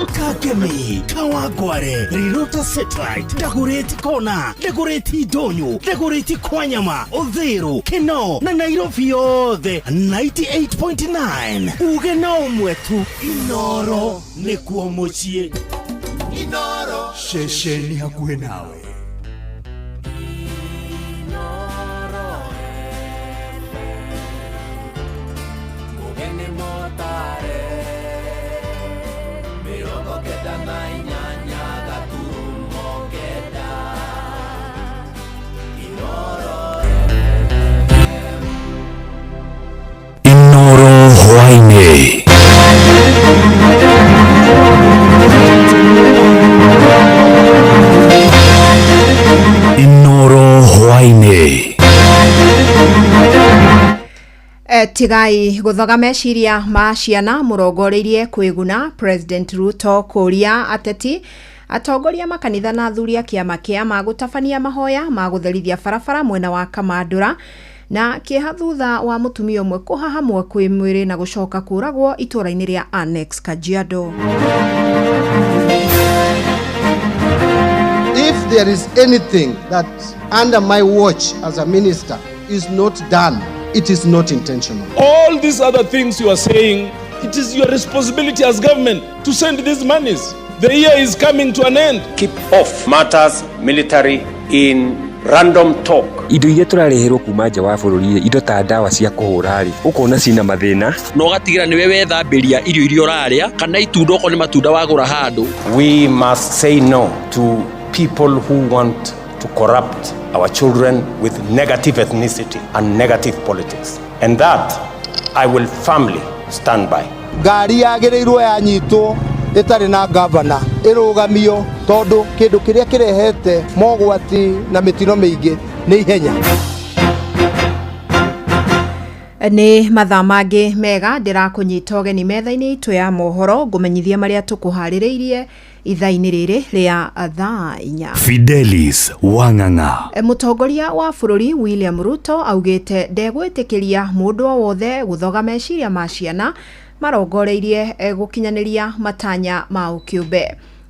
Kangemi, Kawangware, Rirota Satellite, Dagoretti Kona, Dagoretti Ndonyo, Dagoretti Kwanyama, Uthiru, Kinoo na Nairobi yothe 98.9. Uge na ũmwe tu, Inoro nĩkuo mũciĩ. Ceceni hakuhĩ nawe. Mũgeni mũtare 98.9. Inoro. Inoro hwaĩ-inĩ. Inoro hwaĩ-inĩ. Tigai gũthoga meciria ma ciana mũrongoreirie kwĩguna. President Ruto kũria ateti, atongoria makanitha na athuri a kĩama kĩa ma gũtabania mahoya ma gũtherithia barabara mwena wa Kamandũra. Na kĩeha thutha wa mũtumia ũmwe kũhahamwo kwĩ mwĩrĩ na gũcoka kũragwo itũũra-inĩ rĩa Annex, Kajiado. If there is anything that under my watch as a minister is not done, it is not intentional. All these other things you are saying, it is your responsibility as government to send these monies. The year is coming to an end. Keep off matters military in random talk. Indo iria tũrareherwo kuma nja wa bũrũri, indo ta ndawa cia kũhũra rĩ, ũkona cina mathĩna. Na ũgatigĩra nĩwe wethambĩria irio iria ũrarĩa kana itunda, okorwo nĩ matunda wagũra handũ. We must say no to people who want to corrupt our children with negative ethnicity and negative politics. And that I will firmly stand by. Ngari yagĩrĩirwo yanyitwo ĩtarĩ na ngavana ĩrũgamio, tondũ kĩndũ kĩrĩa kĩrehete mogwati na mĩtino mĩingĩ nĩ ihenya. Nĩ mathaa mangĩ mega ndĩrakũnyita ũgeni metha-inĩ itũ ya mohoro, ngũmenyithia marĩa tũkũharĩrĩirie ithaa-inĩ rĩrĩ rĩa thaa 4. Fidelis Wang'ang'a. Mũtongoria wa bũrũri William Ruto augĩte ndegwĩtĩkĩria mũndũ o wothe gũthoga meciria ma ciana marongoreirie gũkinyanĩria matanya ma ũkĩũmbe.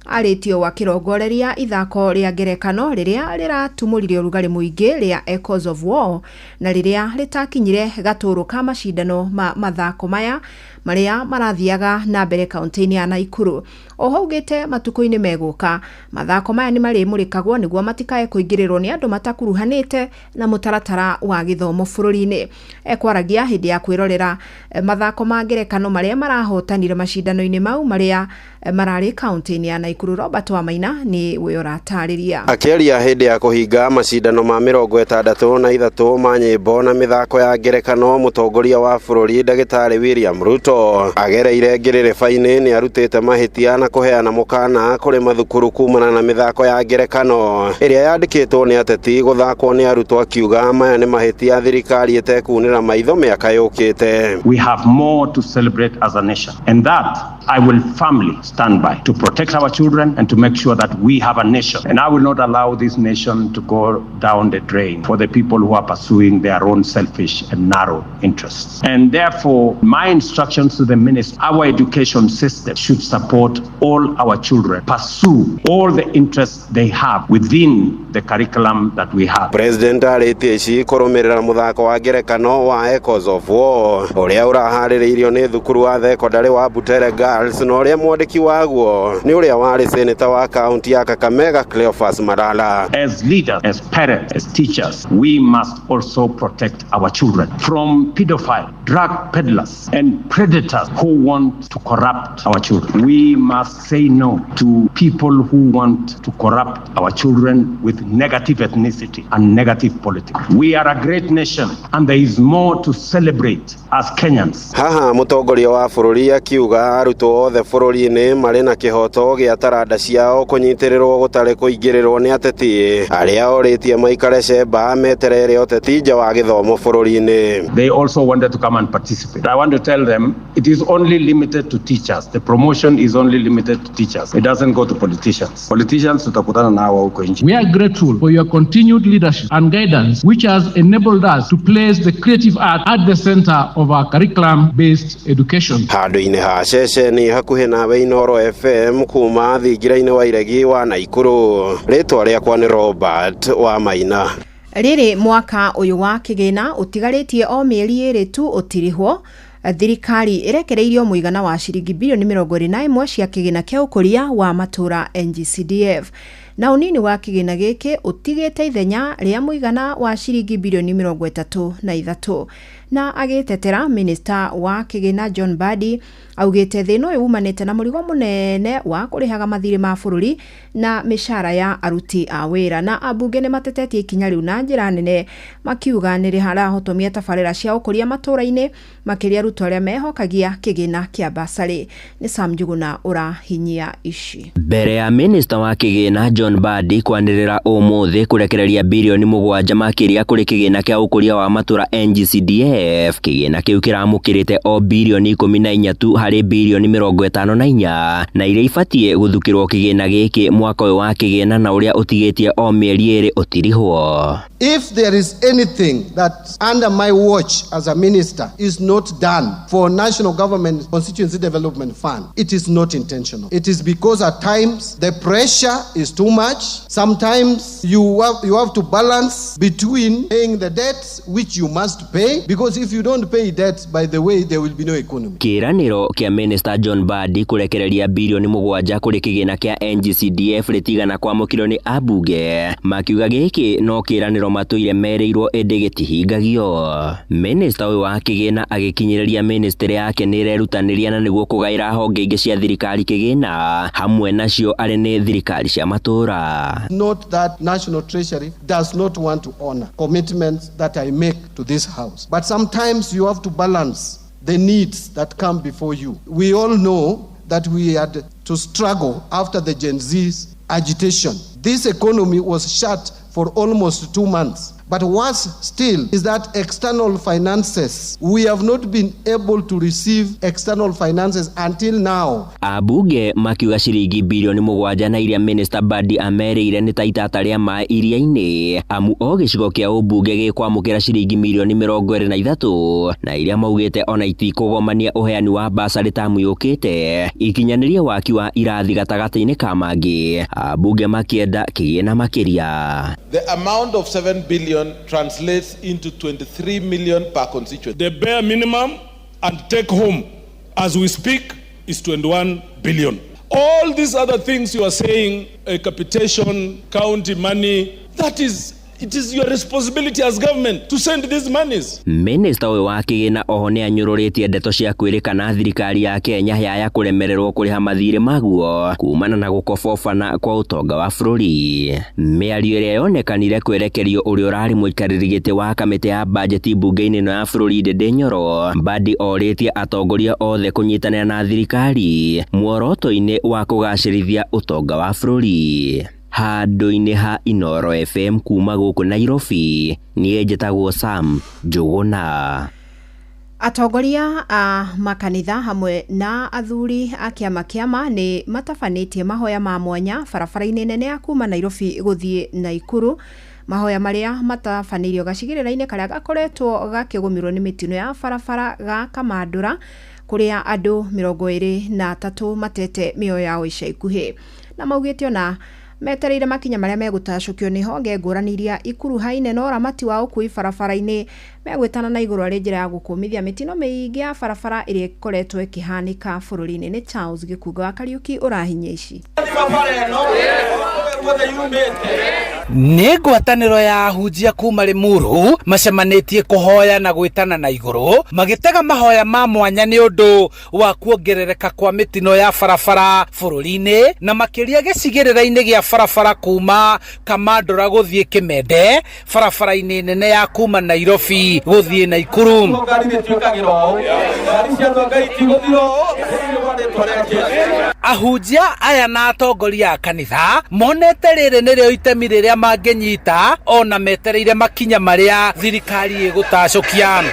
Arĩtio akĩrongoreria ithako rĩa ngerekano rĩrĩa rĩratumũrire ũrugarĩ mũingĩ rĩa Echoes of War, na rĩrĩa rĩtakinyire gatũrũ ka macindano ma mathako maya marĩa marathiaga na mbere kaunti-inĩ ya Naikuru. Oho augĩte matukũ-inĩ megũka mathako maya nĩ marĩmũrĩkagwo nĩguo matikae kũingĩrĩrwo nĩ andũ matakuruhanĩte na mũtaratara wa gĩthomo bũrũri-inĩ. Ekwaragia hĩndĩ ya kwĩrorera mathako ma ngerekano marĩa marahotanire macindano-inĩ mau marĩa mararĩ kaunti-inĩ ya Naikuru. Robert Wamaina nĩ we ũratarĩria. Akĩaria hĩndĩ ya kũhinga macindano ma 63 ma nyĩmbo na mĩthako ya ngerekano, mũtongoria wa bũrũri ndagĩtarĩ William Ruto agereire ngĩrĩrĩba-inĩ nĩ arutĩte mahĩtia na kũheana mũkana kũrĩ mathukuru kumana na mĩthako ya ngerekano ĩrĩa yandĩkĩtwo nĩ ateti gũthakwo nĩ arutwo, akiuga maya nĩ mahĩtia thirikari ĩtekunĩra maitho mĩaka yũkĩte. We have more to celebrate as a nation, and that I will firmly stand by to protect our children and to make sure that we have a nation. And I will not allow this nation to go down the drain for the people who are pursuing their own selfish and narrow interests. And therefore, my instructions to the minister, our education system should support all our children, pursue all the interests they have within the curriculum that we have. President arĩtie ici kũrũmĩrĩra mũthako wa ngerekano wa Echoes of War ũrĩa ũraharĩrĩirio nĩ thukuru wa thekondarĩ wa Butere Girls, na ũrĩa mwandĩki waguo nĩ ũrĩa warĩ seneta wa kaunti ya Kakamega Cleophas Malala. As leaders, as parents, as teachers, we must also protect our children from pedophiles, drug peddlers, and predators who want to corrupt our children. We must say no to people who want to corrupt our children with negative ethnicity and negative politics. We are a great nation, and there is more to celebrate as Kenyans. Haha mũtongoria wa bũrũri akiuga arutwo othe bũrũri-inĩ marĩ na kĩhoto gĩa taranda ciao kũnyitĩrĩrwo gũtarĩ kũingĩrĩrwo nĩ ateti arĩa orĩtie maikare cemba meterere ũteti nja wa gĩthomo bũrũri-inĩ. They also wanted to come and participate. I want to tell them It is only limited to teachers. The promotion is only limited to teachers. It doesn't go to politicians. Politicians tutakutana na hawa huko nje. We are grateful for your continued leadership and guidance, which has enabled us to place the creative art at the center of our curriculum based education. Handũ-inĩ ha ceceni hakuhĩ nawe Inooro FM kuma thingira-inĩ wa iregi wa Naikuru, rĩtwa rĩakwa nĩ Robert wa Maina. Rĩrĩ mwaka ũyũ wa kĩgĩna ũtigarĩtie o mĩeri ĩrĩ tu ũtirihwo, thirikari ĩrekereirio mũigana wa ciringi birioni 21 cia kĩgĩna kĩa ũkũria wa matũra NGCDF, na ũnini wa kĩgĩna gĩkĩ ũtigĩte ithenya rĩa mũigana wa ciringi birioni 33. Na agĩtetera, minista wa kĩgĩna John Mbadi augĩte thĩna ũyũ umanĩte na mũrigo mũnene wa kũrĩhaga mathirĩ ma bũrũri na mĩcara ya aruti a wĩra. Na ambunge nĩ matetetie ikinya rĩu na njĩra nene, makiuga nĩ rĩrahotomia tabarĩra cia ũkũria matũra-inĩ, makĩria arutwo arĩa mehokagia kĩgĩna kĩa basarĩ. Nĩ Sam Njuguna ũrahinyia ici. Mbere ya minista wa kĩgĩna John Mbadi kwanĩrĩra ũmũthĩ kũrekereria birioni 7 makĩria kũrĩ kĩgĩna kĩa ũkũria wa matũra NGCDF, kĩgĩna kĩu kĩramũkĩrĩte o birioni 14 tu harĩ birioni 54 na iria ibatiĩ gũthukĩrwo kĩgĩna gĩkĩ mwaka ũyũ wa kĩgĩna na ũrĩa ũtigĩtie o mĩeri 2 ũtirihwo. If there is anything that under my watch as a minister is not done for National Government Constituency Development Fund, it is not intentional. It is because at times the pressure is too much. Sometimes you have to balance between paying the debts which you must pay, because if you don't pay debts, by the way, there will be no economy. Kĩĩranĩro kĩa Minister John Mbadi kũrekereria birioni 7 kũrĩ kĩgĩna kĩa NGCDF rĩtigana kwamũkĩrwo nĩ ambunge, makiuga gĩkĩ no kĩĩranĩro matũire merĩirwo ĩndĩ gĩtihingagio. Minister ũyũ wa kĩgĩna agĩkinyĩrĩria ministry yake nĩ ĩrerutanĩria na nĩguo kũgaĩra honge ingĩ cia thirikari kĩgĩna, hamwe nacio arĩ nĩ thirikari cia matũra. Note that National Treasury does not want to honor commitments that I make to this house. But sometimes you have to balance the needs that come before you. We all know that we had to struggle after the Gen Z's agitation. This economy was shut for almost 2 months. But worse still is that external finances, we have not been able to receive external finances until now. Abunge makiuga ciringi birioni 7 na iria Minister Mbadi amerĩire nĩ ta itata rĩa maĩ iria-inĩ, amu o gĩcigo kĩa ũmbunge gĩkwamũkĩra ciringi mirioni 23 na iria maugĩte ona itikũgomania ũheani wa basarĩ tamu yũkĩte ikinyanĩrie waki wa irathi gatagatĩ-inĩ ka mangĩ. Abunge makĩenda kĩgĩna makĩria. The amount of 7 billion translates into 23 million per constituent. The bare minimum and take home as we speak is 21 billion. All these other things you are saying, capitation, county money, that is, it is your responsibility as government to send these monies. Minister ũyũ wa kĩgĩna oho nĩ anyũrũrĩtie ndeto cia kwĩrĩkana thirikari ya Kenya yaya kũremererwo kũrĩha mathirĩ maguo kumana na gũkobobana kwa ũtonga wa bũrũri. Mĩario ĩrĩa yonekanire kwerekerio ũrĩa ũrarĩ mũikarĩri gĩtĩ wa kamĩtĩ ya bajeti mbunge-inĩ ĩno ya bũrũri Ndindi Nyoro, Mbadi orĩtie atongoria othe kũnyitanĩra na thirikari muoroto-inĩ wa kũgacĩrithia ũtonga wa bũrũri. Handũ-inĩ ha Inooro FM kuma gũkũ Nairobi, niĩ njĩtagwo Sam Njuguna. Atongoria a makanitha hamwe na athuri a kĩama kĩama nĩ matabanĩtie mahoya ma mwanya barabara-inĩ nene ya kuma Nairobi gũthiĩ Naikuru. Mahoya marĩa matabanĩirio gacigĩrĩra-inĩ karĩa gakoretwo gakĩgũmĩrwo nĩ mĩtino ya barabara ga Kamandũra, kũrĩa andũ 23 matete mĩoyo yao ica ikuhĩ, na maugĩte ona metereire makinya marĩa megũtacũkio nĩ honge ngũrani iria ikuruhaine na ũramati wa ũkui barabara-inĩ, megwĩtana na igũrũ arĩ njĩra ya gũkũmithia mĩtino mĩingĩ ya barabara ĩrĩa ĩkoretwo ĩkĩhanĩka bũrũri-inĩ. Nĩ Charles Gĩkunga wa Kariũki ũrahinyia ici. Nĩ ngwatanĩro ya ahunjia kuma Limuru macemanĩtie kũhoya na gwĩtana na igũrũ, magĩtega mahoya ma mwanya nĩ ũndũ wa kuongerereka kwa mĩtino ya barabara bũrũri-inĩ, na makĩria gĩcigĩrĩra-inĩ gĩa barabara kuma Kamandũra gũthiĩ Kĩmende, barabara-inĩ nene ya kuma Nairobi gũthiĩ Naikuru. Ahunjia aya na atongoria a kanitha monete rĩrĩ nĩrĩo itemi rĩrĩa mangĩnyita ona metereire makinya marĩa thirikari ĩgũtacũkia.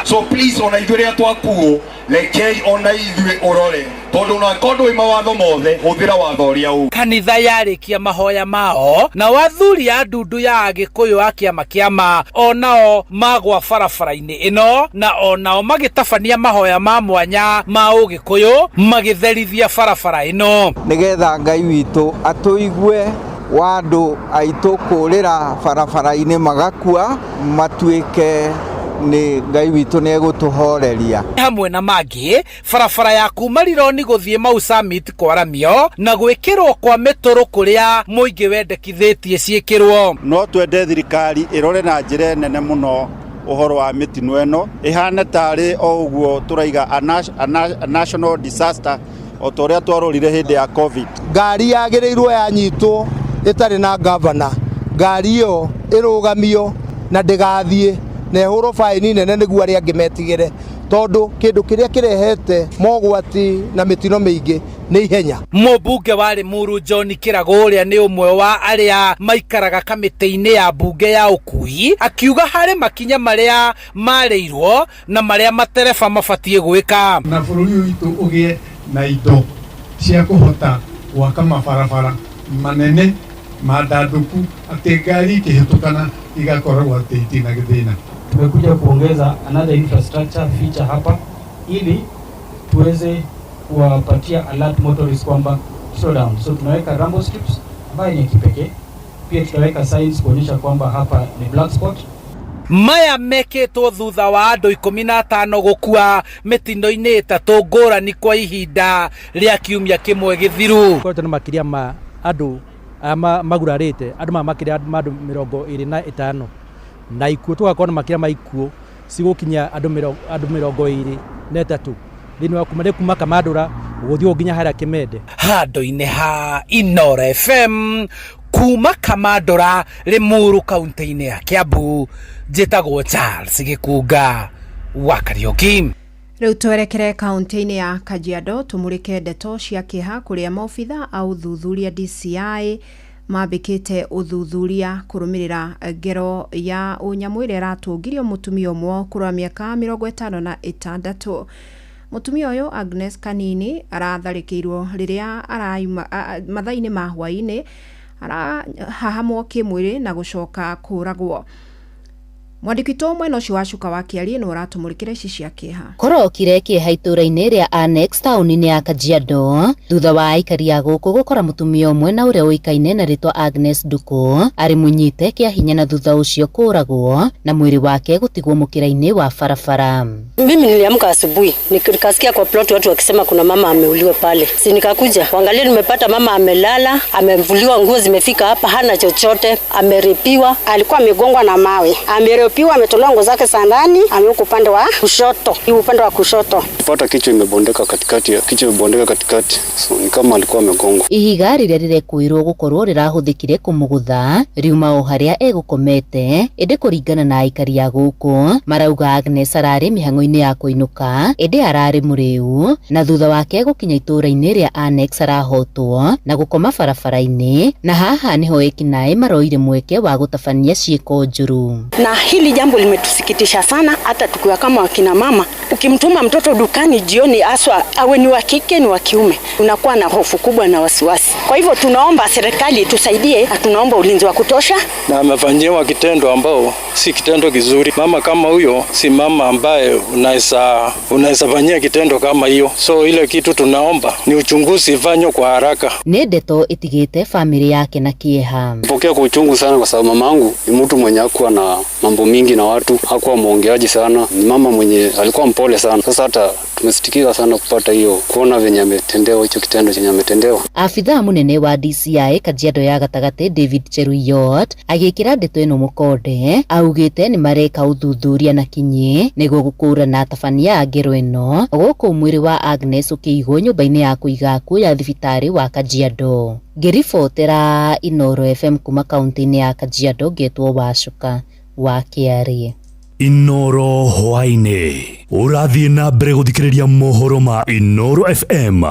So please, ona ithuĩ rĩrĩa twakuo, rekei ona ithuĩ ũrore, tondũ ona korwo ndũĩ mawatho mothe, hũthĩra watho ũrĩa ũĩ. Kanitha yarĩkia mahoya mao, nao athuri a ndundu ya Agĩkũyũ a kĩama kĩama o nao magwa barabara-inĩ ĩno, na o nao magĩtabania mahoya ma mwanya ma Ũgĩkũyũ magĩtherithia barabara ĩno. Nĩgetha Ngai witũ atũigue wa andũ aitũ kũrĩra barabara-inĩ magakua, matuĩke nĩ Ngai witũ nĩ egũtũhoreria. Hamwe na mangĩ, barabara ya kuma Rironi gũthiĩ Mau Summit kwaramio na gwĩkĩrwo kwa mĩtũrũ kũrĩa mũingĩ wendekithĩtie ciĩkĩrwo. No twende thirikari ĩrore na njĩra nene mũno ũhoro wa mĩtino ĩno, ĩhane tarĩ o ũguo tũraiga a national disaster, o ta ũrĩa twarorire hĩndĩ ya COVID. Ngari yagĩrĩirwo yanyitwo ĩtarĩ na gavana, ngari ĩyo ĩrũgamio na ndĩgathiĩ na ĩhũrwo baĩni nene nĩguo arĩa angĩ metigĩre, tondũ kĩndũ kĩrĩa kĩrehete mogwati na mĩtino mĩingĩ nĩ ihenya. Mũmbunge wa Limuru John Kĩragũ, ũrĩa nĩ ũmwe wa arĩa maikaraga kamĩtĩ-inĩ ya mbunge ya ũkui, akiuga harĩ makinya marĩa marĩirwo na marĩa matereba mabatiĩ gwĩka. Na bũrũri ũyũ witũ ũgĩe na indo cia kũhota gwaka mabarabara manene mandandũku, atĩ ngari ikĩhĩtũkana igakoragwo atĩ itina gĩthĩna. Tumekuja kuongeza another infrastructure feature hapa ili tuweze kuwapatia alert motorists kwamba slow down. So tunaweka rumble strips ambayo ni ya kipekee. Pia tutaweka signs kuonyesha kwamba hapa ni black spot. Maya mekĩtwo thutha wa andũ 15 gũkua mĩtino-inĩ 3 ngũrani kwa ihinda rĩa kiumia kĩmwe gĩthiru. Koretwo na makĩria ma andũ aya magurarĩte, andũ maya makĩria ma andũ 25, na ikuũ tũgakorwo na makĩria ma ikuũ cigũkinya andũ 23 thĩinĩ wa kuma Kamandũra gũthiĩ nginya harĩa Kĩmende. Handũ-inĩ ha Inooro FM kuma Kamandũra, Limuru, kaunti-inĩ ya Kiambu, njĩtagwo Charles Gĩkunga wa Kariũki. Rĩu twerekere kaunti-inĩ ya Kajiado tũmũrĩke ndeto cia kĩeha kũrĩa maobitha a ũthuthuria DCI mambĩkĩte ũthuthuria kũrũmĩrĩra ngero ya ũnyamũ ĩrĩa ĩratũngirio mũtumia ũmwe ũkũrũ wa mĩaka 56. Mũtumia ũyũ Agnes Kanini aratharĩkĩirwo rĩrĩa arauma mathaa-inĩ ma hwaĩ-inĩ, arahahamwo kĩmwĩrĩ na gũcoka kũragwo. Mwandĩki witũ mwena ũcio wa Cuka wa Kĩariĩ nĩwe ũratũmũrĩkĩra ici cia kĩeha. Kũrokire kĩeha itũũra-inĩ rĩa Annex taũni-inĩ ya Kajiado thutha wa aikari a gũkũ gũkora mũtumia ũmwe na ũrĩa ũĩkaine na rĩtwa Agnes Nduku arĩ mũnyite kĩa hinya na thutha ũcio kũragwo na mwĩrĩ wake gũtigwo mũkĩra-inĩ wa barabara. Mimi niliamka asubuhi nikasikia kwa plot watu wakisema kuna mama ameuliwa pale, si nikakuja kuangalia, nimepata mama amelala, amevuliwa nguo zimefika hapa, hana chochote, ameripiwa, alikuwa amegongwa na mawe, ameripiwa, ametolewa nguo zake za ndani, amewekwa upande wa kushoto, upande wa kushoto. Pata kichwa imebondeka katikati, kichwa imebondeka katikati, so ni kama alikuwa amegongwa. Ihiga rĩrĩa rĩrekuĩrwo gũkorwo rĩrahũthĩkire kũmũgũtha riuma o harĩa egũkomete, ĩndĩ kũringana na aikari a gũkũ marauga Agnes ararĩ mĩhang'o-inĩ ya kũinũka, ĩndĩ ararĩ mũrĩu na thutha wake gũkinya itũũra-inĩ rĩa Annex arahotwo na gũkoma barabara-inĩ, na haha nĩho ekinaĩ maroire mweke wa gũtabania ciĩko njũru. Na hili jambo limetusikitisha sana, hata tukiwa kama wakina mama, ukimtuma mtoto dukani jioni, haswa awe ni wa kike ni wa kiume, unakuwa na hofu kubwa na wasiwasi. Kwa hivyo tunaomba serikali tusaidie, na tunaomba ulinzi wa kutosha. Na amefanyiwa kitendo ambao si kitendo kizuri. Mama kama huyo si mama ambaye unaweza fanyia kitendo kama hiyo. So ile kitu tunaomba ni uchunguzi ifanywe kwa haraka. Nĩ ndeto ĩtigĩte family yake na kĩeha. Pokea kwa uchungu sana kwa sababu mamangu ni mtu mwenye hakuwa na mambo mingi na watu, hakuwa mwongeaji sana, ni mama mwenye alikuwa mpole sana. Sasa hata tumesitikika sana kupata hiyo, kuona venye ametendewa hicho kitendo chenye ametendewa. Abithaa munene wa DCI Kajiado ya gatagatĩ David Cheruiyot agĩkĩra ndeto ĩno mũkonde, augĩte nĩ mareka ũthuthuria na kinyi nĩguo gũkũrana atabania a ngero ĩno, gũkũ mwĩrĩ wa Agnes ũkĩigwo nyũmba-inĩ ya kũiga akuũ ya thibitarĩ wa Kajiado. Ngĩribotera Inooro FM kuma kaunti-inĩ ya Kajiado, ngetwo Wacuka wa Kĩariĩ. Inooro hwaĩ-inĩ ũrathiĩ na mbere gũthikĩrĩria mohoro ma Inooro FM.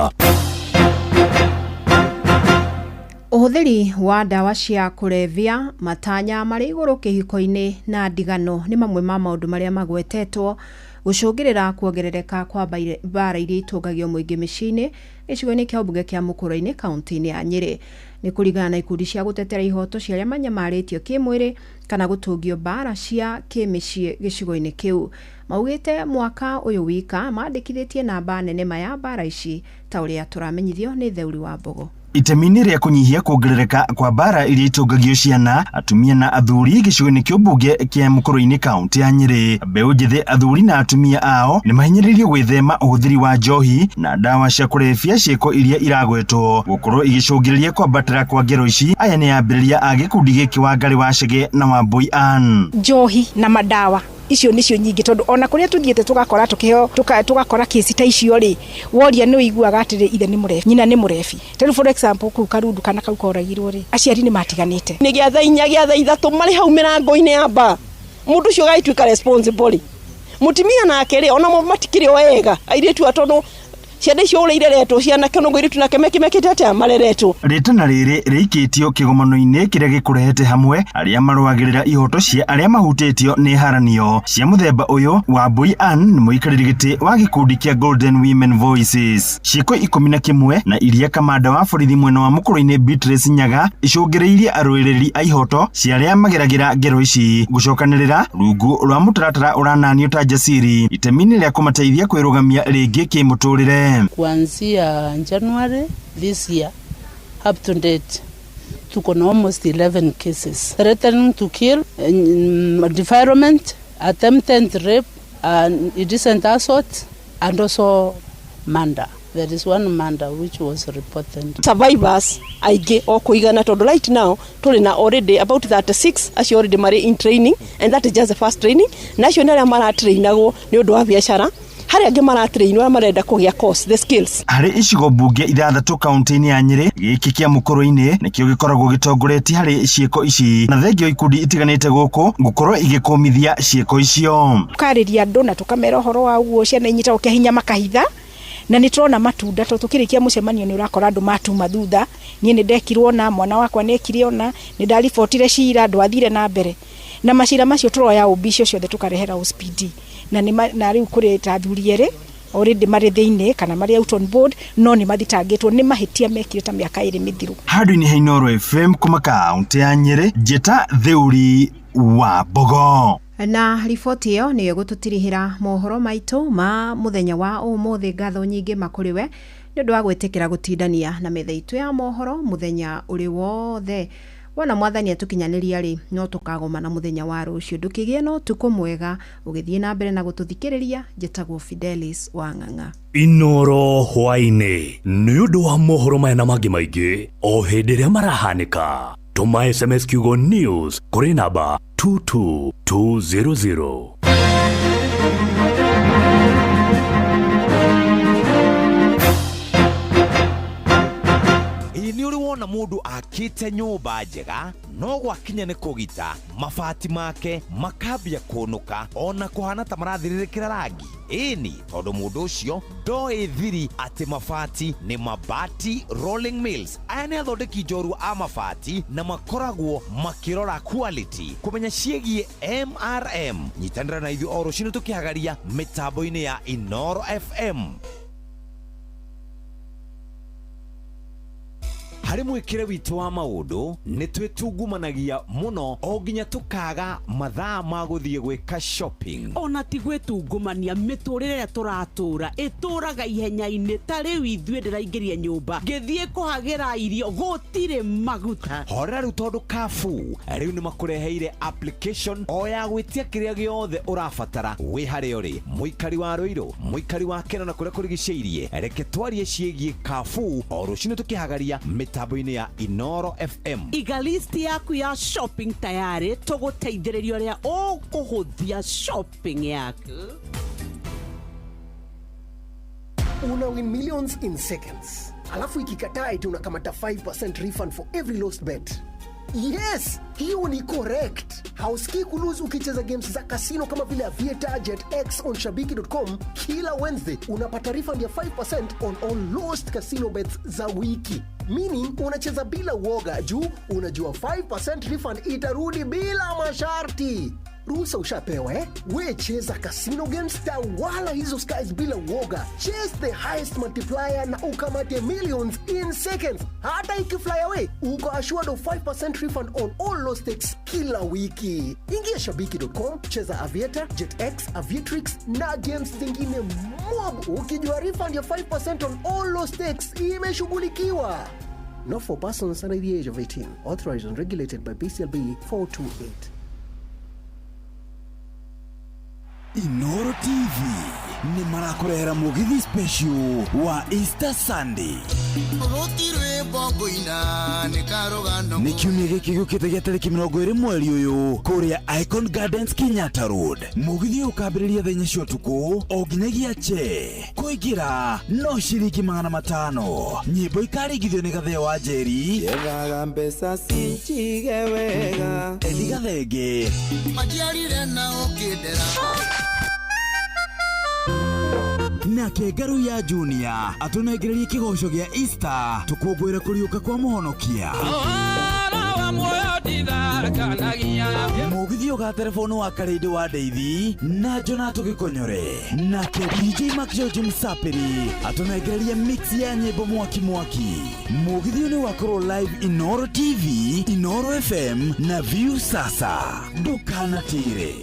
Ũhũthĩri wa ndawa cia kũrebia, matanya marĩ igũrũ kĩhiko-inĩ na ndigano nĩ mamwe ma maũndũ marĩa magwetetwo Gũcũngĩrĩra kuongerereka kwa mbara iria itũngagio mũingĩ mĩciĩ-inĩ gĩcigo-inĩ kĩa ũmbunge kĩa Mũkũrwe-inĩ kaunti-inĩ ya Nyĩrĩ. Nĩ kũringana na ikundi cia gũtetera ihoto cia arĩa manyamarĩtio kĩmwĩrĩ kana gũtũngio mbara cia kĩmĩciĩ gĩcigo-inĩ kĩu. Maugĩte mwaka ũyũ wika mandĩkithĩtie namba nene ma ya mbara ici ta ũrĩa tũramenyithio nĩ Theuri wa Mbogo. Itemi-inĩ rĩa kũnyihia kuongerereka kwa mbara iria itũngagio ciana, atumia na athuri gĩcigo-inĩ kĩa ũmbunge kĩa Mũkũrwe-inĩ kaunti ya Nyĩrĩ, mbeũ njĩthĩ, athuri na atumia ao nĩmahinyĩrĩirio gwĩthema ũhũthĩri wa njohi na ndawa cia kũrebia, ciĩko iria iragwetwo gũkorwo igĩcũngĩrĩria kwambatĩra kwa ngero ici. Aya nĩ ambĩrĩria a gĩkundi gĩkĩ Wangarĩ wa Chege na Wambui Ann. Njohi na madawa icio nicio nyingĩ, tondũ ona kũrĩa tũthiĩte tũgakora tũkĩheo tũgakora kesi ta icio rĩ, woria nĩ ũiguaga atĩrĩ, ithe nĩ mũrebi, nyina nĩ mũrebi. Ta rĩu for example kũu Karundu kana kau koragirwo rĩ, aciari nĩ matiganĩte. Nĩ gĩa thaa 4, gĩa thaa 3 marĩ hau mĩrango-inĩ ya bar, mũndũ ũcio ũgagĩtuĩka responsible rĩ, mũtumia nake rĩ, ona matikĩrĩ o ega airĩtu a, tondũ ciana icio ũrĩa ireretwo, cianake ona airĩtu nake mekĩte atĩa mareretwo. Rĩtana rĩrĩ rĩikĩtio kĩgomano-inĩ kĩrĩa gĩkũrehete hamwe arĩa marũagĩrĩra ihoto cia arĩa mahutĩtio nĩ haranio cia mũthemba ũyũ. Wambui Ann nĩ mũikarĩri gĩtĩ wa gĩkundi kĩa Golden Women Voices. Ciĩko 11 na iria kamanda wa borithi mwena wa Mũkũrwe-inĩ Beatrice Nyaga icũngĩrĩirie arũĩrĩri a ihoto cia arĩa mageragĩra ngero ici gũcokanĩrĩra rungu rwa mũtaratara ũrananio ta Jasiri itemi-inĩ rĩa kũmateithia kwĩrũgamia rĩngĩ kĩmũtũrĩre. Kuanzia January this year up to date, tuko na almost 11 cases. Threatening to kill, defilement, attempted rape, and indecent assault, and also murder. There is one murder which was reported. Survivors aingĩ o kũigana, tondũ right now tũrĩ na already about 36 acio already marĩ in training, and that is just the first training, na acio nĩ arĩa maratrainagwo nĩ ũndũ wa biacara, harĩa angĩ maratrainwo arĩa marenda kũgĩa course, the skills. Harĩ icigo mbunge 6 kaunti-inĩ ya Nyĩrĩ, gĩkĩ kĩa Mũkũrwe-inĩ nĩkĩo gĩkoragwo gĩtongoretie harĩ ciĩko ici, na thengio ikundi itiganĩte gũkũ gũkorwo igĩkũmithia ciĩko icio. Tũkarĩria andũ na tũkamera ũhoro wa ũguo ciana inyitagwo kĩa hinya makahitha, na nĩ tũrona matunda, tondũ tũkĩrĩkia mũcemanio nĩ ũrakora andũ matuma thutha, niĩ nĩ ndekirwo na mwana wakwa nĩ ekire ona nĩ ndaribotire cira ndwathire na mbere, na macira macio tũroya OB icio ciothe tũkarehera OCPD, na nĩ na rĩu kũrĩ ta athuri erĩ already marĩ thĩinĩ kana marĩ out on board, no nĩ mathitangĩtwo nĩ mahĩtia mekire ta mĩaka 2 mĩthiru. Handũ-inĩ ha Inooro FM kuma kaunti ya Nyĩrĩ, njĩta Theuri wa Mbogo. Na riboti ĩyo nĩyo ĩgũtũtirihĩra mohoro maitũ ma mũthenya wa ũmũthĩ. Ngatho nyingĩ makũrĩ we nĩ ũndũ wa gwĩtĩkĩra gũtindania na metha itũ ya mohoro mũthenya ũrĩ wothe. Wona mwathani atũkinyanĩria rĩ, no tũkagomana mũthenya wa rũciũ. Ndũkĩgĩe na ũtukũ mwega ũgĩthiĩ na mbere na gũtũthikĩrĩria. Njĩtagwo Fidelis Wang'ang'a. Inooro hwaĩ-inĩ nĩ ũndũ wa mohoro maya na mangĩ maingĩ o hĩndĩ ĩrĩa marahanĩka, tũma SMS kiugo news kũrĩ namba 22200. Ĩ nĩ ũrĩ wona mũndũ akĩte nyũmba njega, no gwakinya nĩ kũgita mabati make makambia kũnũka ona kũhana ta marathirĩrĩkĩra rangi? Ĩni, tondũ mũndũ ũcio ndoĩ thiri atĩ mabati nĩ Mabati Rolling Mills. Aya nĩ athondeki njorua a mabati na makoragwo makĩrora quality. Kũmenya ciĩgiĩ MRM, nyitanĩra na ithuĩ o rũcinĩ tũkĩhagaria mĩtambo-inĩ ya Inooro FM. Harĩ mwĩkĩre witũ wa maũndũ nĩ twĩtungumanagia mũno o nginya tũkaga mathaa ma gũthiĩ gwĩka shopping. Ona ti gwĩtungumania, mĩtũrĩre ĩrĩa tũratũra ĩtũraga ihenya-inĩ. Ta rĩu ithuĩ ndĩraingĩria nyũmba ngĩthiĩ kũhagĩra irio gũtirĩ maguta. Horera rĩu, tondũ Carrefour rĩu nĩ makũreheire application o ya gwĩtia kĩrĩa gĩothe ũrabatara wĩ harĩa ũrĩ, mũikari wa Rũirũ, mũikari wa Keno na kũrĩa kũrigicĩirie. Reke twarie ciĩgiĩ Carrefour o rũcinĩ tũkĩhagaria mĩtambo-inĩ ya Inooro FM. Iga list yaku ya shopping tayarĩ, tũgũteithĩrĩria ũrĩa ũkũhũthia shopping yaku. Una win millions in seconds, alafu ikikataa eti unakamata 5% refund for every lost bet. Yes, hiyo ni correct. Hausikii kulose ukicheza games za casino kama vile Aviator, Jet X on shabiki.com. Kila Wednesday unapata refund ya 5% on all lost casino bets za wiki, meaning unacheza bila uoga juu unajua 5% refund itarudi bila masharti. Ruhusa ushapewa eh? We cheza casino games, tawala hizo skies bila uoga. Chase the highest multiplier na ukamate millions in seconds. Hata ikifly away, uko assured of 5% refund on all low stakes kila wiki. Ingia shabiki.com, cheza Aviator, JetX, Aviatrix na games zingine mob, ukijua refund ya 5% on all low stakes imeshughulikiwa. Not for persons under the age of 18. Authorized and regulated by BCLB 428. Inoro TV nĩ marakũrehera mũgithi special wa Easter Sunday. Nĩ kiumia gĩkĩ gĩũkĩte gĩa tarĩki 20 mweri ũyũ kũrĩa Icon Gardens Kenyatta Road. Mũgithi ũyũ ũkambĩrĩria thaa 4 cia ũtukũ o nginyagia che. Kũingĩra no ciringi 500. Nyĩmbo ikaringithio nĩ Gatheo wa Njeri. Yethaga mbeca cinjige wega. Edi Gathenge. Majiarire na ũkĩndera. Nake Ngaruiya Junior atũnengererie kĩgoco gĩa Easter tũkũngũĩre kũriũka kwa mũhonokia. Mũgithi ũgaterebono wa Karĩndĩ wa Ndeithi na Jona tũgĩkonyore. Nake DJ Mark George Msapiri atũnengererie mix ya nyĩmbo mwaki mwaki. Mũgithi ũyũ nĩ ũgakorwo live Inoro TV, Inoro FM na View Sasa. Ndũkanatĩre.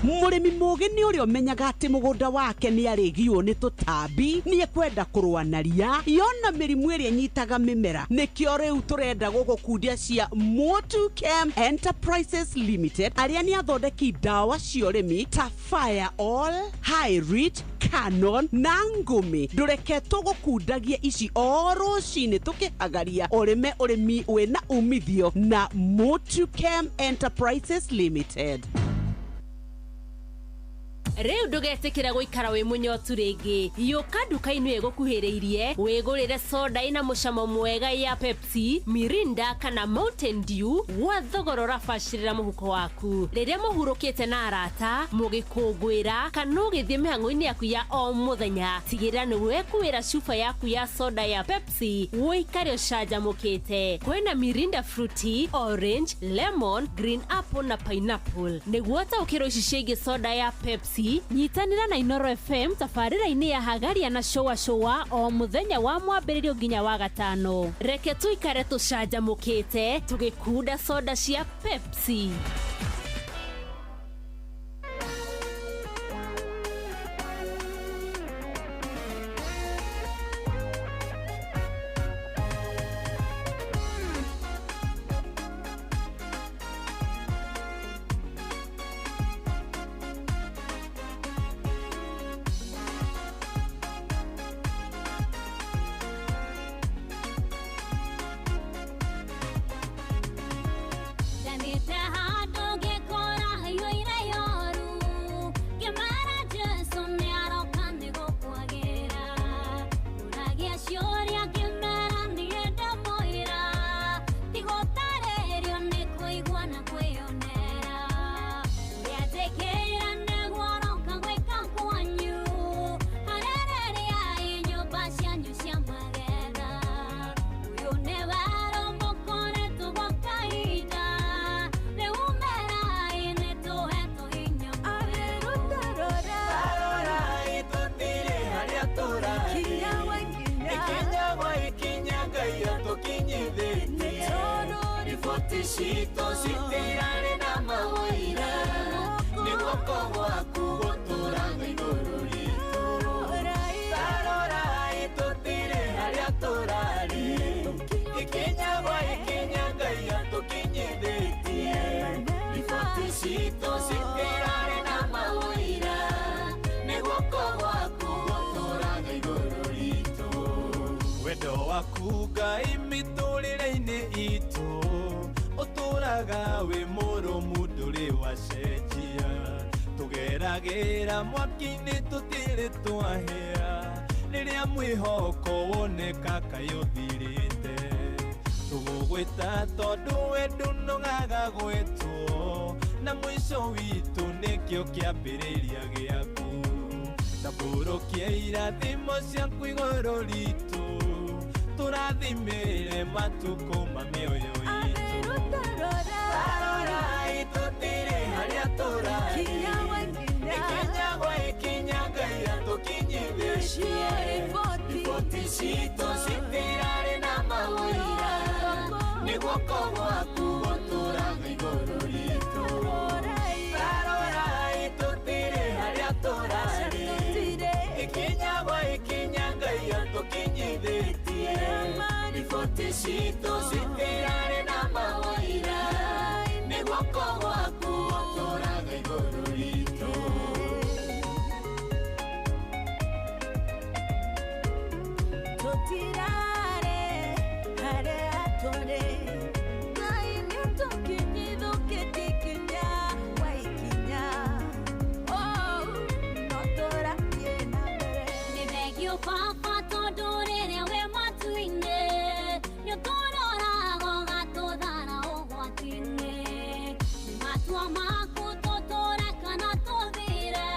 Mũrĩmi mũgĩ nĩ ũrĩa ũmenyaga atĩ mũgũnda wake nĩ arĩgiwo nĩ tũtambi, nĩ ekwenda kũrũa na ria yona mĩrimũ ĩrĩa ĩnyitaga mĩmera. Nĩkĩo rĩu tũrenda gũgũkundia cia Motu Chem Enterprises Limited, arĩa nĩ athondeki ndawa cia ũrĩmi ta Fire All, High Rich, Canon na Ngũmi. Ndũreke tũgũkundagie ici o rũcinĩ tũkĩhagaria ũrĩme ũrĩmi wĩna umithio na Motu Chem Enterprises Limited. Rĩu ndũgetĩkĩra gũikara wĩ mũnyotu rĩngĩ. Yũka nduka-inĩ ĩgũkuhĩrĩirie wĩgũrĩre soda ĩna mũcamo mwega ya Pepsi, Mirinda kana Mountain Dew gwa thogora ũrabacĩrĩra mũhuko waku. Rĩrĩa mũhurũkĩte na arata, mũgĩkũngũĩra kana ũgĩthiĩ mĩhang'o-inĩ yaku ya o mũthenya, tigĩrĩra nĩ wekuĩra cuba yaku ya soda ya Pepsi ũikare ũcanjamũkĩte. Kwĩna Mirinda Fruity, Orange, Lemon, Green Apple na Pineapple. Nĩguo ũtaũkĩrwo ici ciĩgiĩ soda ya Pepsi, nyitanĩra na Inoro FM tabarĩra-inĩ ya Hagaria na Showa Showa o mũthenya wa mwambĩrĩrio nginya wa gatano. Reke tũikare tũcanjamũkĩte tũgĩkunda soda cia Pepsi. Wendo waku Ngai mĩtũrĩre-inĩ itũ ũtũraga wĩ mũrũmu ndũrĩ wacenjia tũgeragĩra mwaki-inĩ tũtirĩ twahĩa rĩrĩa mwĩhoko woneka kaĩ ũthirĩte tũgũgwĩta tondũ we ndũnogaga gwĩtwo na mũico witũ nĩkĩo kĩambĩrĩria gĩaku. Tambũrũkia irathimo ciaku igũrũ ritũ, tũrathimĩre matukũ ma mĩoyo itũ. Tarorai tũtirĩ harĩa tũrathiĩ, ikinya gwa ikinya Ngai atũkinyithĩtie. Riboti citũ citirarĩ na maũira, nĩ guoko gwaku gũtũraga igũrũ ritũ. Tarorai tũtirĩ harĩa tũrathiĩ, ikinya gwa ikinya Ngai atũkinyithĩtie. Riboti citũ citirarĩ na maũira, nĩ guoko gwaku gũtũraga igũrũ ritũ. Tũtirarĩ harĩa tũrĩ, Ngai nĩatũkinyithũkĩtie ikinya gwa ikinya. Oh, no tũrathiĩ na mbere. Nĩ thengio baba tondũ rĩrĩa wĩ matu-inĩ, nĩũtũroraga ũgatũthara ũgwati-inĩ. Nĩ matua maku tũtũre kana tũthire,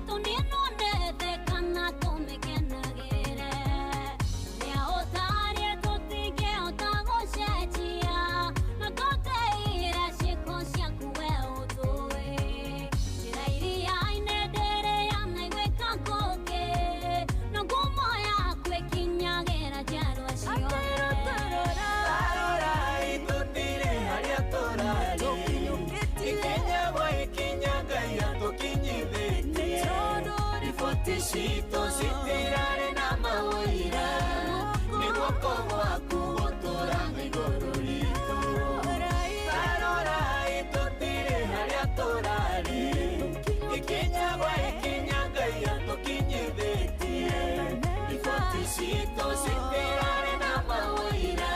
tũninwo nĩ thĩ kana tũmĩkenagĩre. Ũrĩa ũtariĩ tũtingĩhota gũcenjia, no tũtĩire ciĩko ciaku we ũtũĩ. Njĩra iria-inĩ ndĩrĩ yanaiguĩka kũngĩ, no ngumo yaku ĩkinyagĩra njiarwa ciothe. Tarorai tũtirĩ harĩa tũrathiĩ, ikinya gwa ikinya Ngai atũkinyithĩtie. Riboti citũ citirarĩ na maũira, nĩ guoko gwaku gũtũraga igũrũ ritũ. Tarorai tũtirĩ harĩa tũrathiĩ, ikinya gwa ikinya Ngai atũkinyithĩtie. Riboti citũ citirarĩ na maũira,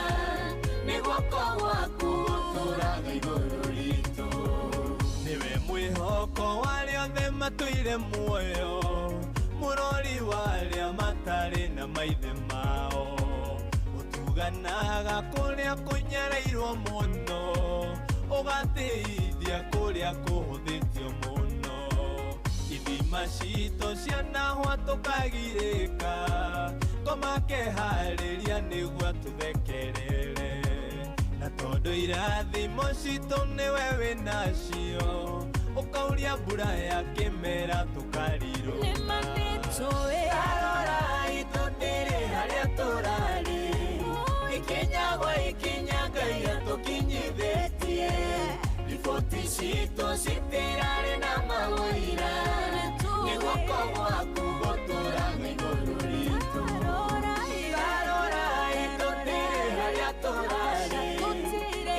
nĩ guoko gwaku gũtũraga igũrũ ritũ. Nĩwe mwĩhoko wa arĩa othe matũire muoyo, mũrori wa arĩa matarĩ na maithe mao. Ũtuganaga kũrĩa kũnyareirwo mũno, ũgatĩithia kũrĩa kũhũthĩtio mũno. Ithima citũ cianahwa tũkagirĩka, kũmakeharĩria nĩguo tũthekerere. Na tondũ irathimo citũ nĩwe wĩnacio, ũkauria mbura ya kĩmera tũkarirũka. Tarorai tũtirĩ harĩa tũrathiĩ, ikinya gwa ikinya Ngai atũkinyithĩtie. Riboti citũ citirarĩ na maũira, nĩ guoko gwaku gũtũraga igũrũ ritũ. Tarorai tũtirĩ harĩa tũrathiĩ,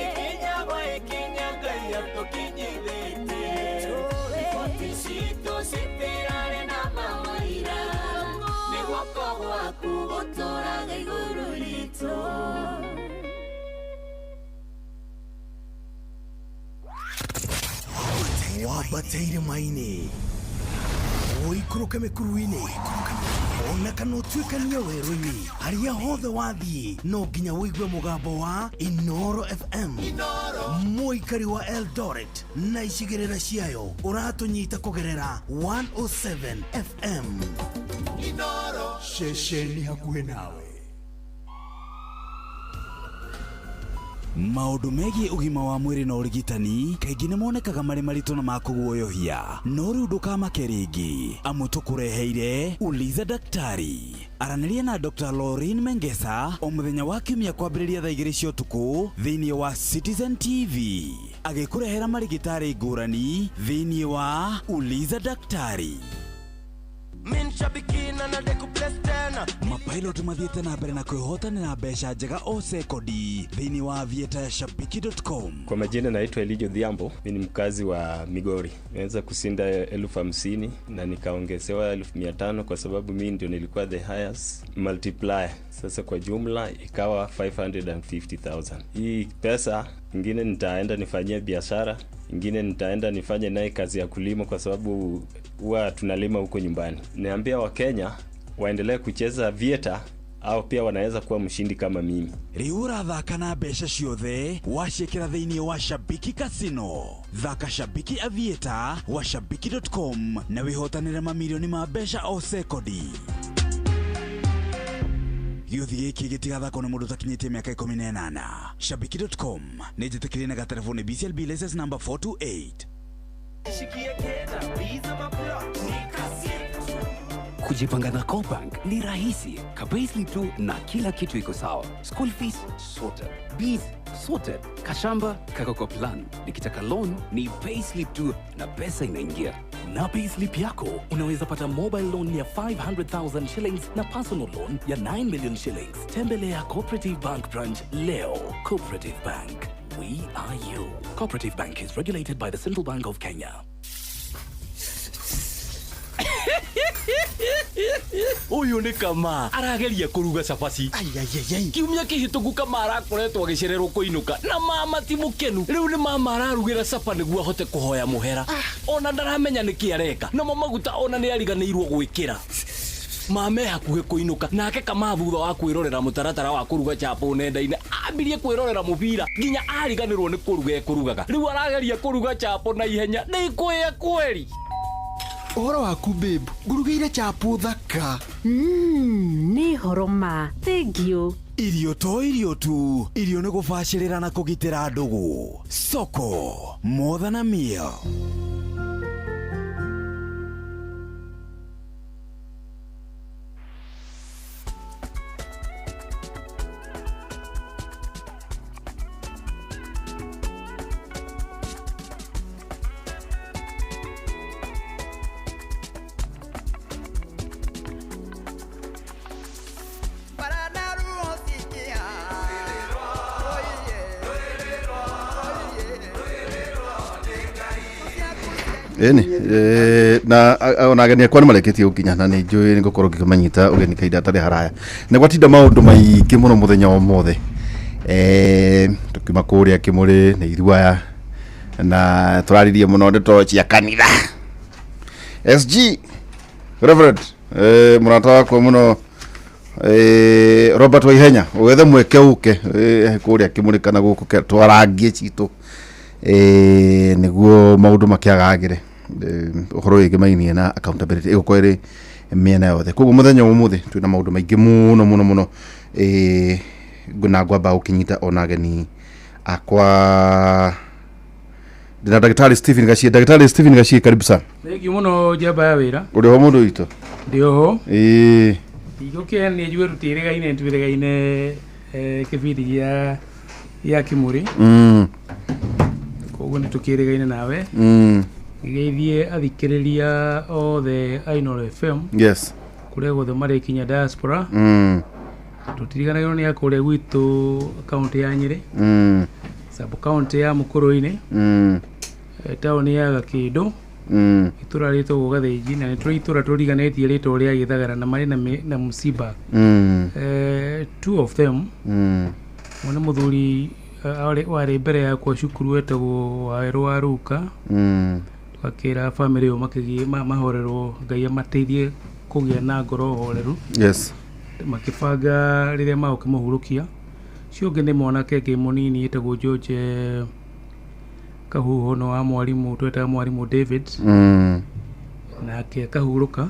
ikinya gwa ikinya Ngai atũkinyithĩtie. Riboti citũ citirarĩ na maũira, nĩ guoko gwaku gũtũraga igũrũ ritũ. Wambateire maini, ũikũrũke mĩkuru-inĩ, ona kana ũtuĩkanie werũ-inĩ, harĩa hothe wathiĩ no nginya ũigue mũgambo wa Inoro FM. Mũikari wa Eldoret na icigĩrĩra ciayo ũratũnyita kũgerera 107 FM. Ceceni hakuhĩ nawe. Maũndũ megiĩ ũgima wa mwĩrĩ na ũrigitani kaingĩ nĩ monekaga marĩ maritũ na ma kũguoyohia, no rĩu ndũkamake rĩngĩ, amu tũkũreheire Uliza Daktari. Aranĩria na Dr. Lauren Mengesa o mũthenya wa kiumia kwambĩrĩria thaa 2 cia ũtukũ thĩinĩ wa Citizen TV, agĩkũrehera marigitari ngũrani thĩinĩ wa Uliza Daktari. Mapilot mathiĩte na mbere na kwĩhotanĩra mbeca njega o sekondi thĩinĩ wa aviatorshabiki.com. Kwa majina naitwa Elijo Dhiambo, mimi ni mkazi wa Migori. Nimeweza kushinda 50,000 na nikaongezewa 500,000 kwa sababu mimi ndio nilikuwa the highest multiplier. Sasa kwa jumla ikawa 550,000. Hii pesa ingine nitaenda nifanyie biashara, ingine nitaenda nifanye naye kazi ya kulima kwa sababu huwa tunalima huko nyumbani. Niambia Wakenya waendelee kucheza Aviator. Au pia wanaweza kuwa mshindi kama mimi. Rĩu ũrathaka na mbeca ciothe waciĩkĩra thĩinĩ wa Shabiki Casino. Thaka Shabiki Aviator wa shabiki.com na wĩhotanĩre mamirioni ma mbeca o sekondi. Gĩũthi gĩkĩ gĩtigathakwo nĩ mũndũ ũtakinyĩtie mĩaka 18. Shabiki.com nĩ njĩtĩkĩrie na gatelefoni BCLB license number 428. Kujipanga na CoBank ni rahisi kabisa tu na kila kitu iko sawa. School fees sorted, bills sorted, kashamba kako kwa plan. Nikitaka loan ni payslip tu na pesa inaingia. Na payslip yako unaweza pata mobile loan ya 500,000 shillings na personal loan ya 9 million shillings. Tembelea Cooperative Bank branch leo. Cooperative Bank, we are you. Cooperative Bank is regulated by the Central Bank of Kenya. Ũyũ nĩ kama arageria kũruga cabaci. Kiumia kĩhĩtũku kama arakoretwo agĩcererwo kũinũka na mama ti mũkenu. Rĩu nĩ mama ararugĩra capa nĩguo ahote kũhoya mũhera. Ona ndaramenya nĩkĩ areka, namo maguta ona nĩ ariganĩirwo gwĩkĩra. Mama e hakuhĩ kũinũka nake kama thutha wa kwĩrorera mũtaratara wa kũruga chapo nenda-inĩ ambirie kwĩrorera mũbira nginya ariganĩrwo nĩ kũruga ekũrugaga. Rĩu arageria kũruga chapo na ihenya nĩ ikũĩa kweri. Ũhoro waku babe, ngũrugĩire chapo thaka. Nĩ horo ma thengiũ. Irio to irio tu, irio nĩ gũbacĩrĩra na kũgitĩra ndũgũ. Soko more than a meal. Ĩni na ona ageni akwa nĩ marĩkĩtie gũkinya na nĩ njũĩ nĩ ngũkorwo ngĩmanyita ũgeni kahinda gatarĩ haraya. Nĩ gwatinda maũndũ maingĩ mũno mũthenya wa ũmũthĩ. Tũkiuma kũrĩa Kĩmũrĩ nĩ ithuaya na tũraririe mũno ndeto cia kanitha. SG Reverend mũrata wakwa mũno Robert Waihenya wethe mweke ũke kũrĩa Kĩmũrĩ kana gũkũ twarangie citũ nĩguo maũndũ makĩagagĩre. Ũhoro wĩgĩmainie na accountability ĩgũkorwo ĩrĩ mĩena yothe. Koguo mũthenya wa ũmũthĩ twĩna maũndũ maingĩ mũno mũno mũno, na ngwamba gũkĩnyita ona ageni akwa. Ndĩna Ndagĩtarĩ Stephen Gachie. Ndagĩtarĩ Stephen Gachie, karibu sana. Thengiũ mũno njamba ya wĩra. Ũrĩ ho mũndũ witũ? Ndĩ oho. Ĩĩ. Ndigũkĩhe nĩ njue tũtiĩrĩgaine, twĩrĩgaine kĩbindi gĩa Kĩmũrĩ. Koguo nĩ tũkĩrĩgaine nawe. Ngeithie athikĩrĩria othe a Inooro FM. Yes. Kũrĩa guothe marĩkinya diaspora. Tũtiriganagĩrwo nĩ akũrĩa gwitũ kaũntĩ ya Nyĩrĩ. Sub county ya Mũkũrũ-inĩ. Taũni ya Gakĩndũ. Itũra rĩtagwo Gathĩnji na nĩ tũrĩ itũra tũriganĩtie rĩtwa rĩa Gĩthagara na marĩ na mũciba. Two of them. Ũmwe nĩ mũthuri warĩ mbere yakwa cukuru wetagwo Wawerũ wa Ruka. Tũgakĩra bamĩrĩ ĩyo makĩgĩe mahorerwo, Ngai amateithie kũgĩa na ngoro horeru. Yes. Makĩbanga rĩrĩa magũkĩmũhurũkia. Ũcio ũngĩ nĩ mwanake ũngĩ mũnini etagwo George Kahuho, no wa mwarimũ twetaga mwarimũ David. Nake akahurũka.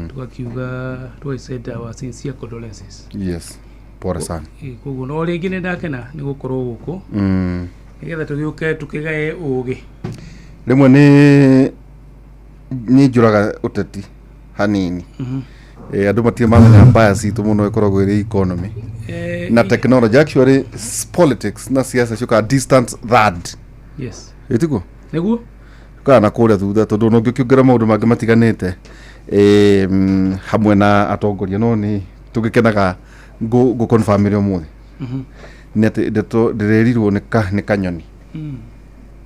Tugakiuga tũgagĩ send our sincere condolences. Yes. Pole sana. Koguo no rĩngĩ nĩ ndakena nĩ gũkorwo gũkũ. Nĩgetha tũgĩũke tũkĩgae ũgĩ. Rĩmwe nĩ njũraga ũteti hanini. Andũ matirĩ mamenya mbaya citũ mũno ĩkoragwo ĩrĩ economy na technology. Actually politics na siasa ciũkaga distant third. Yes. Ĩtiguo? Nĩguo? Kana na kũrĩa thutha tondũ no ũngĩkĩongerera maũndũ mangĩ matiganĩte hamwe na atongoria, no nĩ tũgĩkenaga ngũ confirm ĩrĩ ũmũthĩ. Nĩ atĩ ndeto ndĩrerirwo nĩ kanyoni.